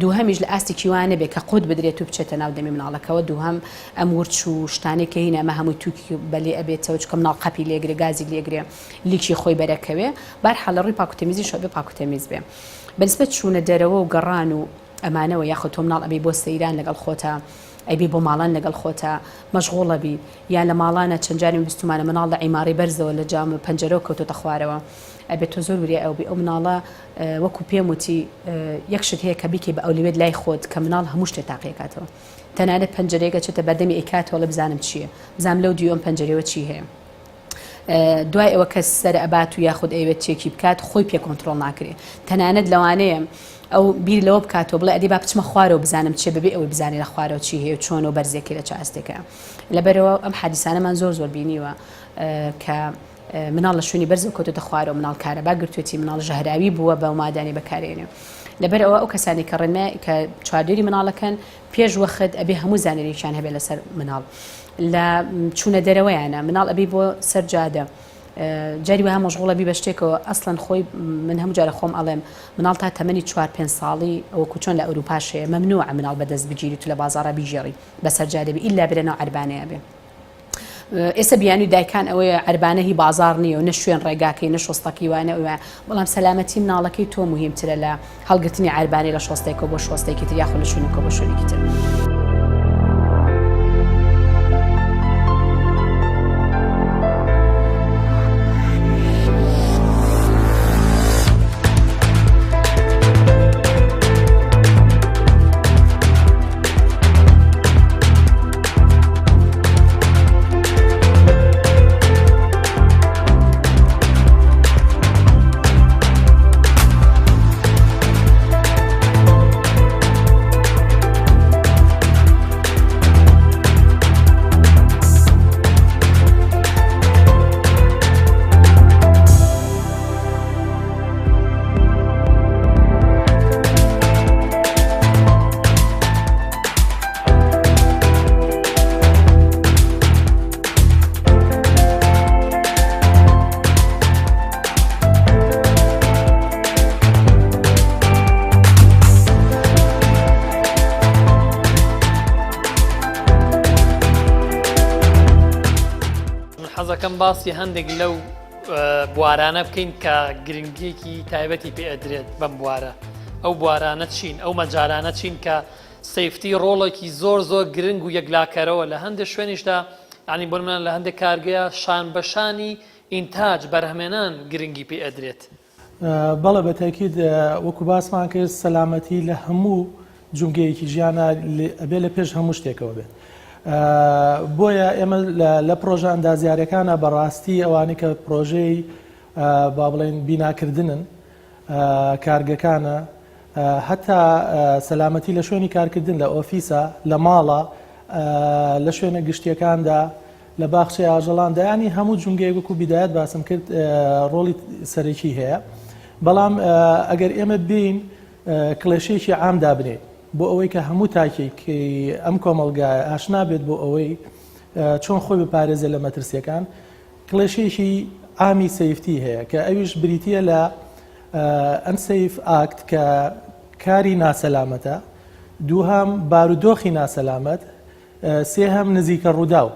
دووهەمیش لە ئاستێکی وا نەبێ کە قوت بدرێت و بچێتە ناو دەمی مناڵەکەوە دووهەم ئەم ورچ و شتانەی کە هینە ئەمە هەمووی تووکی بەلێ ئەبێتەوە چونکە مناڵ قەپی لێگرێ گازی لێگرێ لیکی خۆی بەرەکەوێ بارحاڵ لە ڕووی پاک و تەمیزیشەوە ئەبێ پاک و تەمیز بێ بەنسبەت چوونە دەرەوە و گەڕان و ئەمانەوە یاخود تۆ مناڵ ئەبەی بۆ سەیران لەگەڵ خۆتا ئەیبەی بۆ ماڵان لەگەڵ خۆتا مەشغوڵەبی یان لە ماڵانە چەند جارێ من بیستومانە مناڵ لە عیمارەی بەرزەوە لە جام پەنجەرەوە کەوتۆتە خوارەوە ئەبێت تۆ زۆر وریای ئەو بی ئەو مناڵە وەکو پێم وتی یەک شت هەیە کە بیکەی بە ئەولەویەت لای خۆت کە مناڵ هەموو شتێ تاقیەکاتەوە تەنانەت پەنجەرەیەک ئەچێتە بەردەمی ئەیکاتەوە ئەڵێ بزانم چییە بزانم لەو دیو ئەم پەنجەرەوە چی هەیە دوای ئەوە کەس سەر ئەبات و یاخود ئەیەوێت چێکی بکات خۆی پێ کۆنترۆڵ ناکرێ تەنانەت لەوانەیە ئەو بیر لەوە بکاتەوە بڵێ ئەدی با بچمە خوارەوە بزانم چێ بەبێ ئەوەی بزانێ لە خوارەوە چی هەیە و چۆن و بەرزێکی لە چ ئاستێکە لەبەرەوە ئەم حادیسانەمان زۆر زۆر بینیوە کە مناڵ لە شوێنی بەرزەوە کەوتۆتە خوارەوە مناڵ کارەبا گرتوێتی مناڵ ژەهراوی بووە بە مادانی بەکارێنێ لەبەر ئەوە ئەو کەسانی کە ڕێنمە کە چواردێری مناڵەکەن پێش وەخت ئەبێ هەموو زانیاریەکیان هەبێ لەسەر مناڵ لە چوونە دەرەوەیانە مناڵ ئەبی بۆ سەر جادە جاری وها مەشغوڵە بی بە شتێکەوە ئەسڵەن خۆی من هەموو جارە خۆم ئەڵێم مناڵ تا تەمەنی چوار پێنج ساڵی وەکو چۆن لە ئەوروپاش هەیە مەمنوعە مناڵ بەدەست بگیریت و لە بازاڕا بیگێڕی بەسەر جادە بی ئیلا بێ لەناو عەربانەیا بێ ئێستا بیانوی دایکان ئەوەیە عەربانە هی بازاڕ نییە و نە شوێن ڕێگاکەی نە شۆستەکەی وانە ئەوە بەڵام سەلامەتی مناڵەکەی تۆ مهمترە لە هەڵگرتنی عەربانەی لە شۆستێکەوە بۆ شۆستێکی تر یاخود لە شوێنێکەوە بۆ شوێنێکی تر. حەزەکەم باسی هەندێک لەو بوارانە بکەین کە گرنگیەکی تایبەتی پێ ئەدرێت بەم بوارە ئەو بوارانە چین ئەو مەجارانە چین کە safety ڕۆڵێکی زۆر زۆر گرنگ و یەکلاکەرەوە لە هەندێک شوێنیشدا یانی بۆ نمونە لە هەندێک کارگەیە شان بە شانی ئینتاج بەرهەمێنان گرنگی پێ ئەدرێت. بەڵێ بە تەئکید وەکو باسمان کرد سەلامەتی لە هەموو جومگەیەکی ژیانا ئەبێ لە پێش هەموو شتێکەوە بێت بۆیە ئێمە لە پرۆژە ئەندازیارەکانە بەڕاستی ئەوانەی کە پرۆژەی با بڵێن بیناکردنن کارگەکانە. هەتا سەلامەتی لە شوێنی کارکردن لە ئۆفیسە، لە ماڵە، لە شوێنە گشتیەکاندا، لە باخچەی ئاژەڵاندا، یانی هەموو جومگەیەک وەکو بیدایەت باسم کرد ڕۆڵی سەرەکی هەیە. بەڵام ئەگەر ئێمە بێین کڵێشەیەکی عام دابنێین بۆ ئەوەی کە هەموو تاکێکی ئەم کۆمەڵگایە ئاشنا بێت بۆ ئەوەی چۆن خۆی بپارێزێت لە مەترسیەکان، کڵێشەیەکی عامی safety هەیە کە ئەویش بریتییە لە unsafe act کە کاری ناسەلامەتە، دووهەم بارودۆخی ناسەلامەت، سێهەم نزیکە ڕووداو.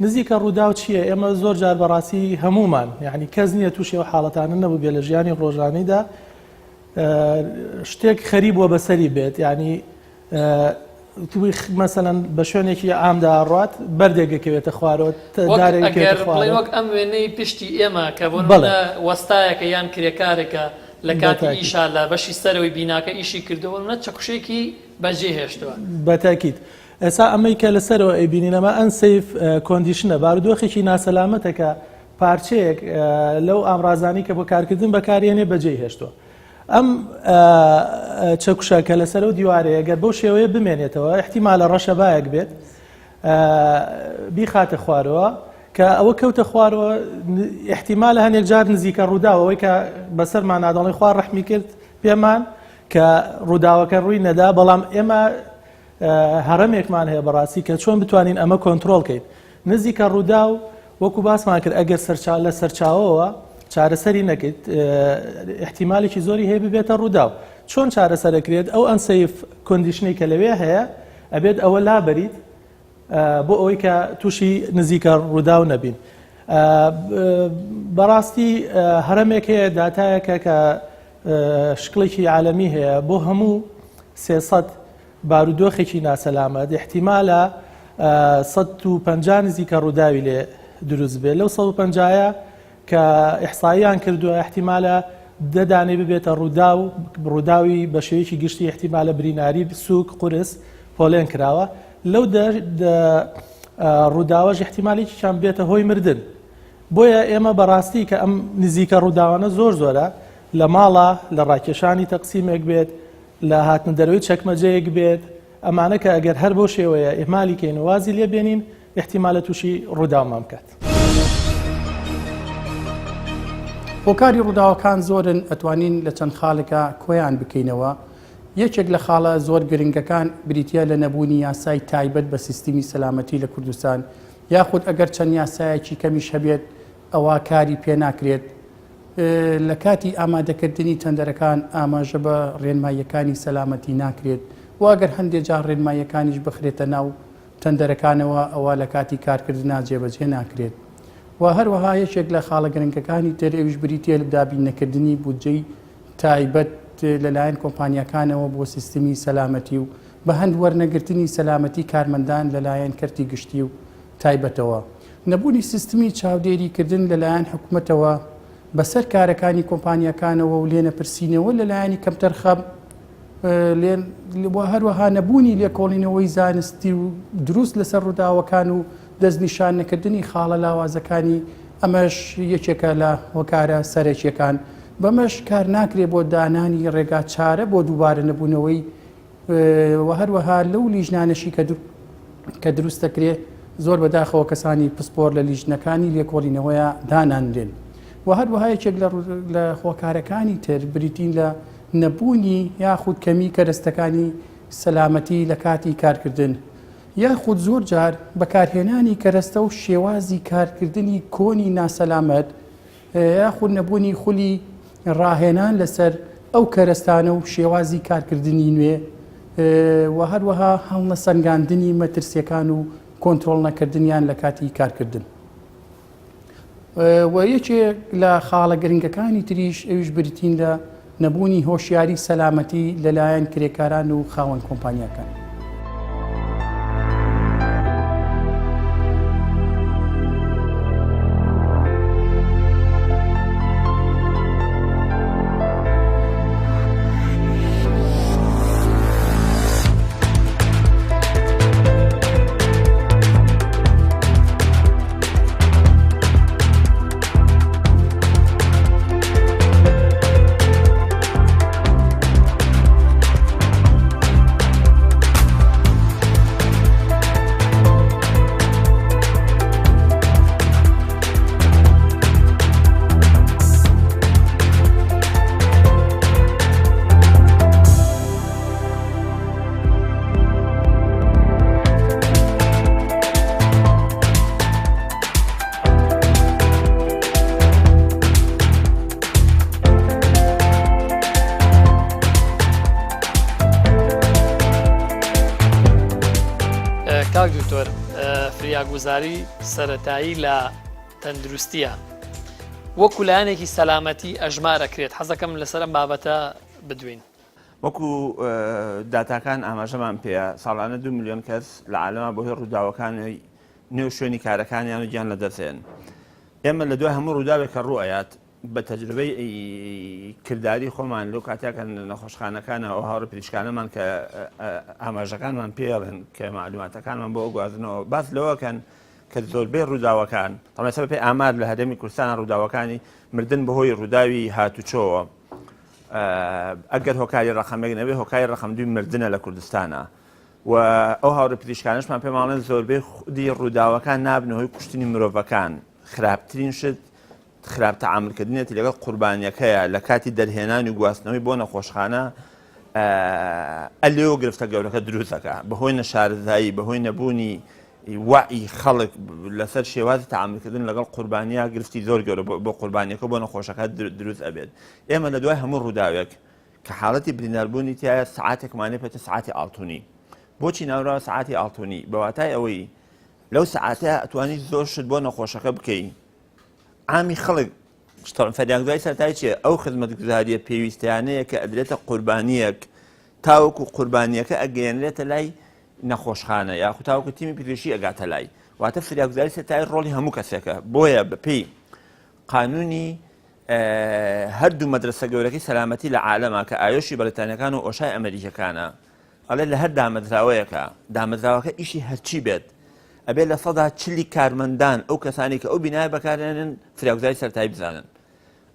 نزیکە ڕووداو چییە؟ ئێمە زۆر جار بەڕاستی هەموومان یعنی کەس نییە تووشی ئەو حاڵەتانە نەبووبێ لە ژیانی ڕۆژانەیدا شتێک خەریب بووە بەسەری بێت یعنی مەسەلەن بە شوێنێکی عامدا ئەڕوات بەردێک ئەکەوێتە خوارەوە دارێک ئەکەوێتە خوارەوە. وەک ئەم وێنەی پشتی ئێمە کە بۆ نمونە وەستایەکە یان کرێکارێکە لە کاتی ئیشا لە بەشی سەرەوەی بیناکە ئیشی کردووە بۆ نمونە چەکوشێکی بەجێ هێشتووە. بەتاکید ئێستا ئەمەی کە لەسەرەوە ئەیبینین ئەمە unsafe condition ە بارودۆخێکی ناسەلامەتە کە پارچەیەک لەو ئامرازانەی کە بۆ کارکردن بەکارێنێ بەجێی هێشتووە. ئەم چەکوشە کە لەسەر ئەو دیوارەیە گەر بەو شێوەیە بمێنێتەوە احتیمالە ڕەشەبایەک بێت بیخاتە خوارەوە کە ئەوە کەوتە خوارەوە احتیمالە هەنێک جار نزیکە ڕووداوەوەی کە بەسەرمان نادەڵی خوا ڕەحمی کرد پێمان کە ڕووداوەکە ڕووی نەدا بەڵام ئێمە هەڕەمێکمان هەیە بەڕاستی کە چۆن بتوانین ئەمە کۆنترۆڵ کەین نزیکە ڕووداو وەکو باسمان کرد ئەگەر سەرچا لە سەرچاوەوە چارەسەری نەکەیت احتیمالێکی زۆری هەیە ببێتە ڕووداو چۆن چارەسەرەکرێت ئەو unsafe condition ەی کە لەوێ هەیە ئەبێت ئەوە لابەریت بۆ ئەوەی کە تووشی نزیکە ڕووداو نەبین بەڕاستی هەرەمێک هەیە داتایەکە کە شکڵێکی عالەمی هەیە بۆ هەموو 300 بارودۆخێکی ناسەلامەت ئیحتیمالە 150 نزیکە ڕووداوی لێ دروست بێت لەو 150 کە ئیحساییان کردووە ئیحتیمالە دە دانەی ببێتە ڕووداو ڕووداوی بە شێوەیەکی گشتی ئیحتیمالە بریناری سووک قورس پۆلێن کراوە لەو دە ڕووداوەش ئیحتیمالێکیان بێتە هۆی مردن بۆیە ئێمە بەڕاستی کە ئەم نزیکە ڕووداوانە زۆر زۆرە لە ماڵە لە ڕاکێشانی تەقسیمێک بێت لە هاتنە دەرەوەی چەکمەجەیەک بێت، ئەمانە کە ئەگەر هەر بەو شێوەیە ئیهمالی کەین و وازی لێ بێنین، ئیحتیمالە تووشی ڕووداومان بکات. هۆکاری ڕووداوەکان زۆرن ئەتوانین لە چەند خاڵێکا کۆیان بکەینەوە، یەکێک لە خاڵە زۆر گرنگەکان بریتیە لە نەبوونی یاسای تایبەت بە سیستمی سەلامەتی لە کوردستان یاخود ئەگەر چەند یاسایەکی کەمیش هەبێت ئەوا کاری پێناکرێت، لە کاتی ئامادەکردنی تەندەرەکان ئاماژە بە ڕێنماییەکانی سەلامەتی ناکرێت و ئەگەر هەندێ جار ڕێنماییەکانیش بخرێتە ناو تەندەرەکانەوە ئەوا لە کاتی کارکردنا جێبەجێ ناکرێت و هەروەها یەکێک لە خاڵە گرنگەکانی تر ئەویش بریتیە لە دابین نەکردنی بودجەی تایبەت لەلایەن کۆمپانیاکانەوە بۆ سیستمی سەلامەتی و بە هەند وەرنەگرتنی سەلامەتی کارمەندان لەلایەن کەرتی گشتی و تایبەتەوە. نەبوونی سیستمی چاودێریکردن لەلایەن حکومەتەوە بەسەر کارەکانی کۆمپانیاکانەوە و لێنەپرسینەوە لەلایەنی کەمتەرخەم و هەروەها نەبوونی لێکۆڵینەوەی زانستی و دروست لەسەر ڕووداوەکان و دەستنیشان نەکردنی خاڵە لاوازەکانی ئەمەش یەکێکە لە هۆکارە سەرەکیەکان بەمەش کار ناکرێ بۆ دانانی ڕێگا چارە بۆ دووبارە نەبوونەوەی و هەروەها لەو لیژنانەشی کە کە دروست دەکرێت زۆر بەداخەوە کەسانی پسپۆر لە لیژنەکانی لێکۆڵینەوەیە دانانرێن و هەروەها یەکێک لە هۆکارەکانی تر بریتین لە نەبوونی یاخود کەمی کەرەستەکانی سەلامەتی لە کاتی کارکردن یاخود زۆر جار بەکارهێنانی کەرەستە و شێوازی کارکردنی کۆنی ناسەلامەت یاخود نەبوونی خولی ڕاهێنان لەسەر ئەو کەرەستانە و شێوازی کارکردنی نوێ و هەروەها هەڵنەسەنگاندنی مەترسیەکان و کۆنترۆڵ نەکردنیان لە کاتی کارکردن. و یەکێک لە خاڵە گرنگەکانی تریش ئەویش بریتین لە نەبوونی هۆشیاری سەلامەتی لەلایەن کرێکاران و خاوەن کۆمپانیاکان. فریاگوزاری سەرەتایی لە تەندروستیە وەکو لایەنێکی سەلامەتی ئەژمار ئەکرێت حەزەکەم لەسەر ئەم بابەتە بدوێین. وەکو داتاکان ئاماژەمان پێیە ساڵانە دو ملیۆن کەس لە عالەما بەهۆی ڕووداوەکانی نێو شوێنی کارەکانیان و گیان لەدەستێن. ئێمە لە دوای هەموو ڕووداوێک کە ڕوو ئەیات بە تەجروبەی کرداری خۆمان لەو کاتیا کە نەخۆشخانەکانە ئەو هاوڕێ پزیشکانەمان کە ئاماژەکانمان پێڵێن کە معلوماتەکانمان بۆ گوازنەوە باس لەوەکەن کە زۆربەی ڕووداوەکان تەمەسە بەپێی ئامار لە هەرێمی کوردستان ڕووداوەکانی مردن بەهۆی ڕووداوی هاتوچۆوە ئەگەر هۆکاری ڕقەمێک نەبێ هۆکاری ڕقم دوی مردنە لە کوردستانە و ئەو هاوڕێ پزیشکانەشمان پێماڵێن زۆربەی خودی ڕووداوەکان نابنە هۆی کوشتنی مرۆڤەکان خراپترین شت خراپ تەعاملکردنێتی لەگەڵ قوربانیەکەیە لە کاتی دەرهێنان و گواستنەوەی بۆ نەخۆشخانە ئەلێەوە گرفتە گەورەکە دروست دەکا بەهۆی نەشارەزایی بەهۆی نەبوونی وعی خەڵک لەسەر شێوازی تەعاملکردن لەگەڵ قوربانیا گرفتی زۆر گەورە بۆ قوربانیەکە بۆ نەخۆشەکە دروست ئەبێت ئێمە لە دوای هەموو ڕووداوێک کە حاڵەتی برینداربوونی تایە سعاتێکمانێ پێتە سعاتی ئاڵتونی بۆچی ناوراوە سعاتی ئاڵتونی بە واتای ئەوەی لەو سعاتە ئەتوانی زۆر شت بۆ نەخۆشەکە بکەی عامی خەڵک فریاگوزاری سەرەتایی چیە؟ ئەو خزمەتگوزاریە پێویستیانەیە کە ئەدرێتە قوربانیەک تاوەکو قوربانیەکە ئەگەیەنرێتە لای نەخۆشخانە یاخود تاوەکو تیمی پزیشکی ئەگاتە لای واتە فریاگوزاری سەرەتایی ڕۆڵی هەموو کەسێکە بۆیە بەپێی قانونی هەردوو مەدرسە گەورەکەی سەلامەتی لە عالەما کە ئایۆشی بەریتانیەکان و ئۆشای ئەمریکەکانە ئەڵێ لە هەر دامەزراوەیەکە، دامەزراوەکە ئیشی هەرچی بێت، ئەبێ لە سەدا چلی کارمەندان ئەو کەسانی کە ئەو بینایە بەکارێنن فریاگوزاری سەرەتایی بزانن.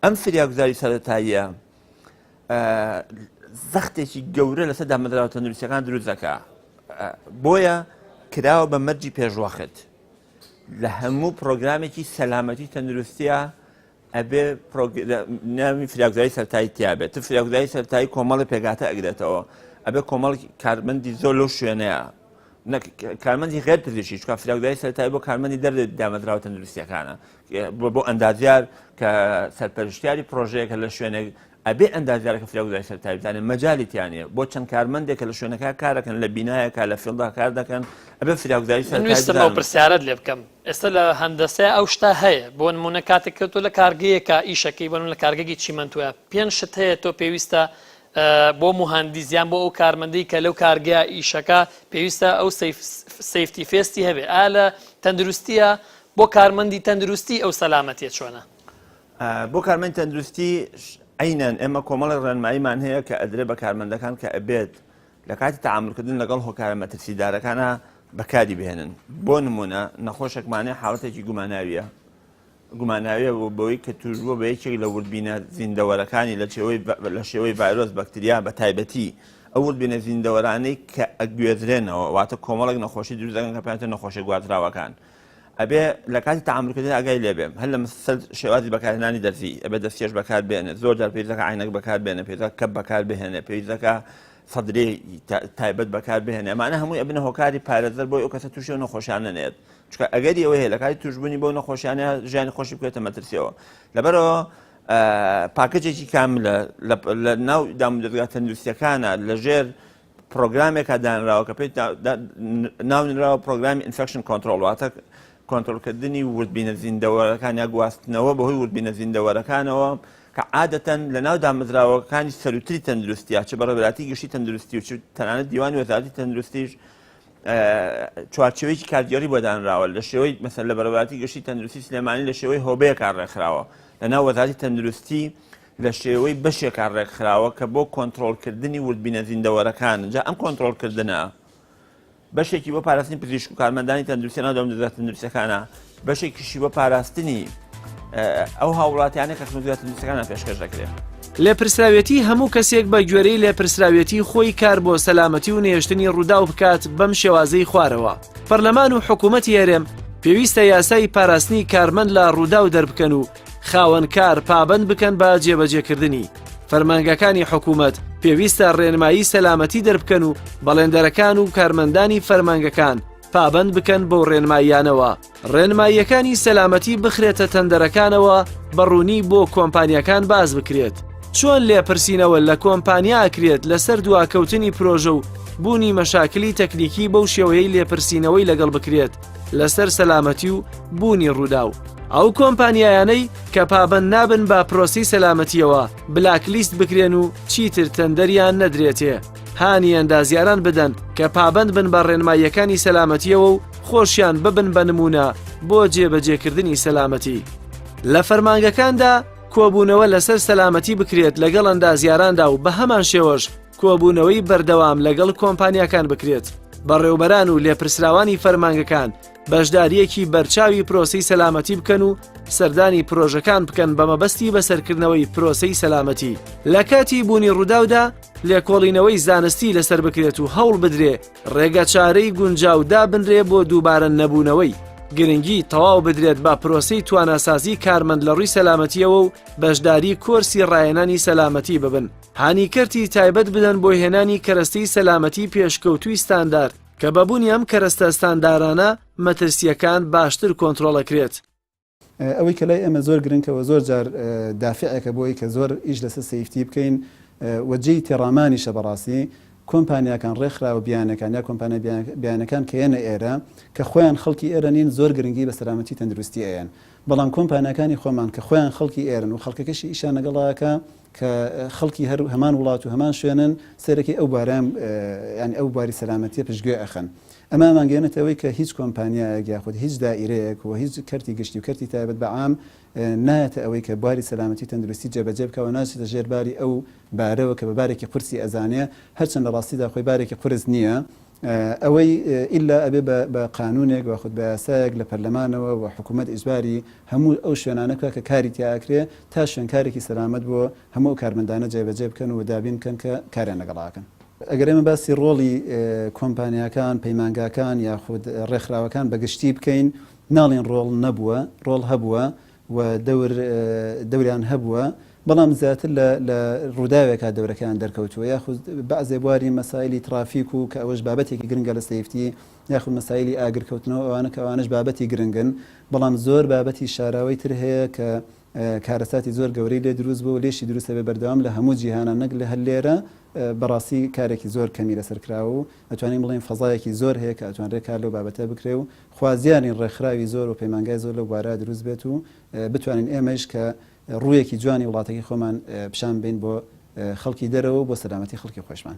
ئەم فریاگوزاری سەرەتاییە زەختێکی گەورە لەسەر دامەزراوە تەندروستیەکان دروست دەکا. بۆیە کراوە بە مەرجی پێشوەخت لە هەموو پرۆگرامێکی سەلامەتی تەندروستیە ئەبێ ناوی فریاگوزاری سەرتایی تیابێت تو فریاگوزاری سەرتایی کۆمەڵی پێکهاتە ئەگرێتەوە ئەبێ کۆمەڵ کارمەندی زۆر لەو شوێنەیە کارمەندی غێر پزیشکی چکە فریاگوزاری سەرتایی بۆ کارمەندی دەر دامەزراوە تەندروستیەکانە بۆ ئەندازیار کە سەرپەرشتیاری پرۆژەیەکە لە شوێنێک ئەبێ ئەندازیارەکە فریاگوزاری سەرتایی بزانێت مەجالی تیانە بۆ چەند کارمەندێک کە لە شوێنەکە کارەکەن لە بینایەکە لە field ا کار دەکەن ئەبێ فریاگوزاری سەرتایی ویستم ئەو پرسیارت لێ بکەم ئێستا لە هەندەسەیا ئەو شتە هەیە بۆ نمونە کاتێک کە تۆ لە کارگەیەکا ئیشەکەی بۆ نمونە لە کارگەیەکی چیمەنتۆیا پێنج شت هەیە تۆ پێویستە بۆ موهەندیس یان بۆ ئەو کارمەندەی کە لەو کارگەیە ئیشەکە پێویستە ئەو safety vest ی هەبێ ئا لە تەندروستیە بۆ کارمەندی تەندروستی ئەو سەلامەتیە چۆنە؟ بۆ کارمەندی تەندروستی عەینەن ئێمە کۆمەڵێک ڕێنماییمان هەیە کە ئەدرێ بە کارمەندەکان کە ئەبێت لە کاتی تەعامولکردن لەگەڵ هۆکارە مەترسیدارەکانا بەکاری بهێنن بۆ نمونە نەخۆشێکمان هەیە حاڵەتێکی گوماناویە گوماناویە بۆ بەوەی کە توشبووە بە یەکێک لە وردبینە زیندەوەرەکانی لە چێوەی لە شێوەی ڤایرۆس بەکتریا بە تایبەتی ئەو وردبینە زیندەوەرانەی کە ئەگوێزرێنەوە واتە کۆمەڵێک نەخۆشی دروست دەکەن کە پێیان نەخۆشی گوازراوەکان ئەبێ لە کاتی تەعامولکردن ئاگای لێ بێ هەر لە سەر شێوازی بەکارهێنانی دەرزی ئەبێ دەستکێش بەکار بێنێ زۆر جار پێویست دەکا عینەک بەکار بێنێ پێویست دەکا کەپ بەکار بهێنێ پێویست دەکا سەدرێ تایبەت بەکار بهێنێ ئەمانە هەمووی ئەبنە هۆکاری پارێزەر بۆی ئەو کەسە تووشی ئەو نەخۆشیانە نێت چونکە ئەگەری ئەوەی هەیە لە کاتی تووشبوونی بەو نەخۆشیانە ژیانی خۆشی بکەوێتە مەترسیەوە لەبەرەوە پاکەجێکی کاملە لە ناو دامودەزگا تەندروستیەکانە لەژێر پرۆگرامێکە دانراوە کە پێی ناونراوە پرۆگرامی infection control واتە کۆنترۆڵکردنی وردبینە زیندەوەرەکان یا گواستنەوە بەهۆی وردبینە زیندەوەرەکانەوە کە عادەتەن لە ناو دامەزراوەکانی سەروتری تەندروستیا چ بەڕێوەبەرایەتی گشتی تەندروستی و چ تەنانەت دیوانی وەزارەتی تەندروستیش چوارچێوەیەکی کارگێڕی بۆ دانراوە لە شێوەی مەسەر لە بەڕێوەبەرایەتی گشتی تەندروستی سلێمانی لە شێوەی هۆبەیەکان ڕێکخراوە لە ناو وەزارەتی تەندروستی لە شێوەی بەشێکا ڕێکخراوە کە بۆ کۆنترۆڵکردنی وردبینە زیندەوەرەکانن، جا ئەم کۆنترۆڵکردنە بەشێکی بۆ پاراستنی پزیشک و کارمەندانی تەندروستی ناو دامودەزگا تەندروستیەکانە، بەشێکیشی بۆ پاراستنی ئەو هاووڵاتیانە کە خزمەتگوزاریە تەندروستیەکانیان پێشکەش دەکرێت. لێپرسراوێتی هەموو کەسێک بە گوێرەی لێپرسراوێتی خۆی کار بۆ سەلامەتی و نەهێشتنی ڕووداو بکات بەم شێوازەی خوارەوە. پەرلەمان و حکوومەتی هەرێم پێویستە یاسای پاراستنی کارمەند لە ڕووداو دەربکەن و خاوەن کار پابەند بکەن بە جێبەجێکردنی. فەرمانگەکانی حکوومەت پێویستە ڕێنمایی سەلامەتی دەربکەن و بەڵێندەرەکان و کارمەندانی فەرمانگەکان پابەند بکەن بەو ڕێنماییانەوە. ڕێنماییەکانی سەلامەتی بخرێتە تەندەرەکانەوە بە ڕوونی بۆ کۆمپانیاکان باس بکرێت. چۆن لێپرسینەوە لە کۆمپانیا ئەکرێت لەسەر دواکەوتنی پرۆژە و بوونی مەشاکلی تەکنیکی بەو شێوەیەی لێپرسینەوەی لەگەڵ بکرێت؟ لەسەر سەلامەتی و بوونی ڕووداو. ئەو کۆمپانیایانەی کە پابەند نابن بە پرۆسەی سەلامەتییەوە بلاک لیست بکرێن و چیتر تەندەریان نەدرێتێ. هانی ئەندازیاران بدەن کە پابەند بن بە ڕێنماییەکانی سەلامەتییەوە و خۆشیان ببن بە نموونە بۆ جێبەجێکردنی سەلامەتی. لە فەرمانگەکاندا کۆبوونەوە لەسەر سەلامەتی بکرێت لەگەڵ ئەندازیاراندا و بەهەمان شێوەش کۆبوونەوەی بەردەوام لەگەڵ کۆمپانیاکان بکرێت، بەڕێوبەران و لێپرسراوانی فەرمانگەکان بەشدارییەکی بەرچاوی پرۆسەی سەلامەتی بکەن و سەردانی پرۆژەکان بکەن بە مەبەستی بەسەرکردنەوەی پرۆسەی سەلامەتی لە کاتی بوونی ڕووداودا لێکۆڵینەوەی زانستی لەسەر بکرێت و هەوڵ بدرێ ڕێگەچارەی گونجاو دابنرێ بۆ دووبارە نەبوونەوەی. گرنگی تەواو بدرێت بە پرۆسەی تواناسازی کارمەند لە ڕووی سەلامەتییەوە و بەشداری کۆرسی ڕاهێنانی سەلامەتی ببن. هانی کەرتی تایبەت بدەن بۆ هێنانی کەرەستەی سەلامەتی پێشکەوتووی ستاندارد کە بە بوونی ئەم کەرەستە ستاندارانە مەترسییەکان باشتر کۆنترۆڵ ئەکرێت. ئەوەی کە لای ئێمە زۆر گرنکە و زۆر جار دافعێکە بۆی کە زۆر ئیش لەسەر safety بکەین و جێی تێڕامانیشە بەڕاستی کۆمپانیاکان ڕێکخراوە بیانەکان یا کۆمپانیا بیانەکان کە یەنە ئێرە کە خۆیان خەڵکی ئێرە نین زۆر گرنگی بە سەلامەتی تەندروستی ئەیەن بەڵام کۆمپانیاکانی خۆمان کە خۆیان خەڵکی ئێرن و خەڵکەکەشی ئیشیان لەگەڵاکە کە خەڵکی هەر هەمان وڵات و هەمان شوێنن سەیرەکەی ئەو بارەیان یانی ئەو باری سەلامەتیە پشتگوێ ئەخەن ئەمە ئەمانگەیەنێتە ئەوەی کە هیچ کۆمپانیایەک یاخود هیچ دائیرەیەک و هیچ کەرتی گشتی و کەرتی تایبەت بە عام نایەتە ئەوەی کە بواری سەلامەتی و تەندروستی جێبەجێ بکا و ناچێتە ژێر باری ئەو بارەوە کە بە بارێکی قورسی ئەزانێ هەرچەند لە ڕاستیدا خۆی بارێکی قورس نییە ئەوەی ئیلا ئەبێ بە بە قانونێک یاخود بە یاسایەک لە پەرلەمانەوە و حکوومەت ئیجباری هەموو ئەو شوێنانە بکا کە کاری تیا ئەکرێ تا شوێنکارێکی سەلامەت بۆ هەموو ئەو کارمەندانە جێبەجێ بکەن و دابین بکەن کە کاریان لەگەڵا ئەکەن. ئەگەر ئێمە باسی ڕۆڵی کۆمپانیاکان، پەیمانگاکان یاخود ڕێکخراوەکان بە گشتی بکەین، ناڵێین ڕۆڵ نەبووە، ڕۆڵ هەبووە و دەور دەوریان هەبووە، بەڵام زیاتر لە لە ڕووداوێکا دەورەکەیان دەرکەوتووە یاخود بەعزێ بواری مەسایلی ترافیک و کە ئەوەش بابەتێکی گرنگە لە safety یاخود مەسایلی ئاگرکەوتنەوە ئەوانە کە ئەوانەش بابەتی گرنگن بەڵام زۆر بابەتی شاراوەی تر هەیە کە کارەساتی زۆر گەورەی لێ دروست بوو لێشی دروست ئەبێ بەردەوام لە هەموو جیهانا نەک لە هەر لێرە بەڕاستی کارێکی زۆر کەمی لەسەر کراوە و ئەتوانین بڵێین فەزایەکی زۆر هەیە کە ئەتوانرێ کار لەو بابەتە بکرێ و خوازیارین ڕێکخراوی زۆر و پەیمانگای زۆر لەو بوارە دروست بێت و بتوانین ئێمەیش کە ڕوویەکی جوانی وڵاتەکەی خۆمان پیشان بەین بۆ خەڵکی دەرەوە و بۆ سەلامەتی خەڵکی خۆشمان.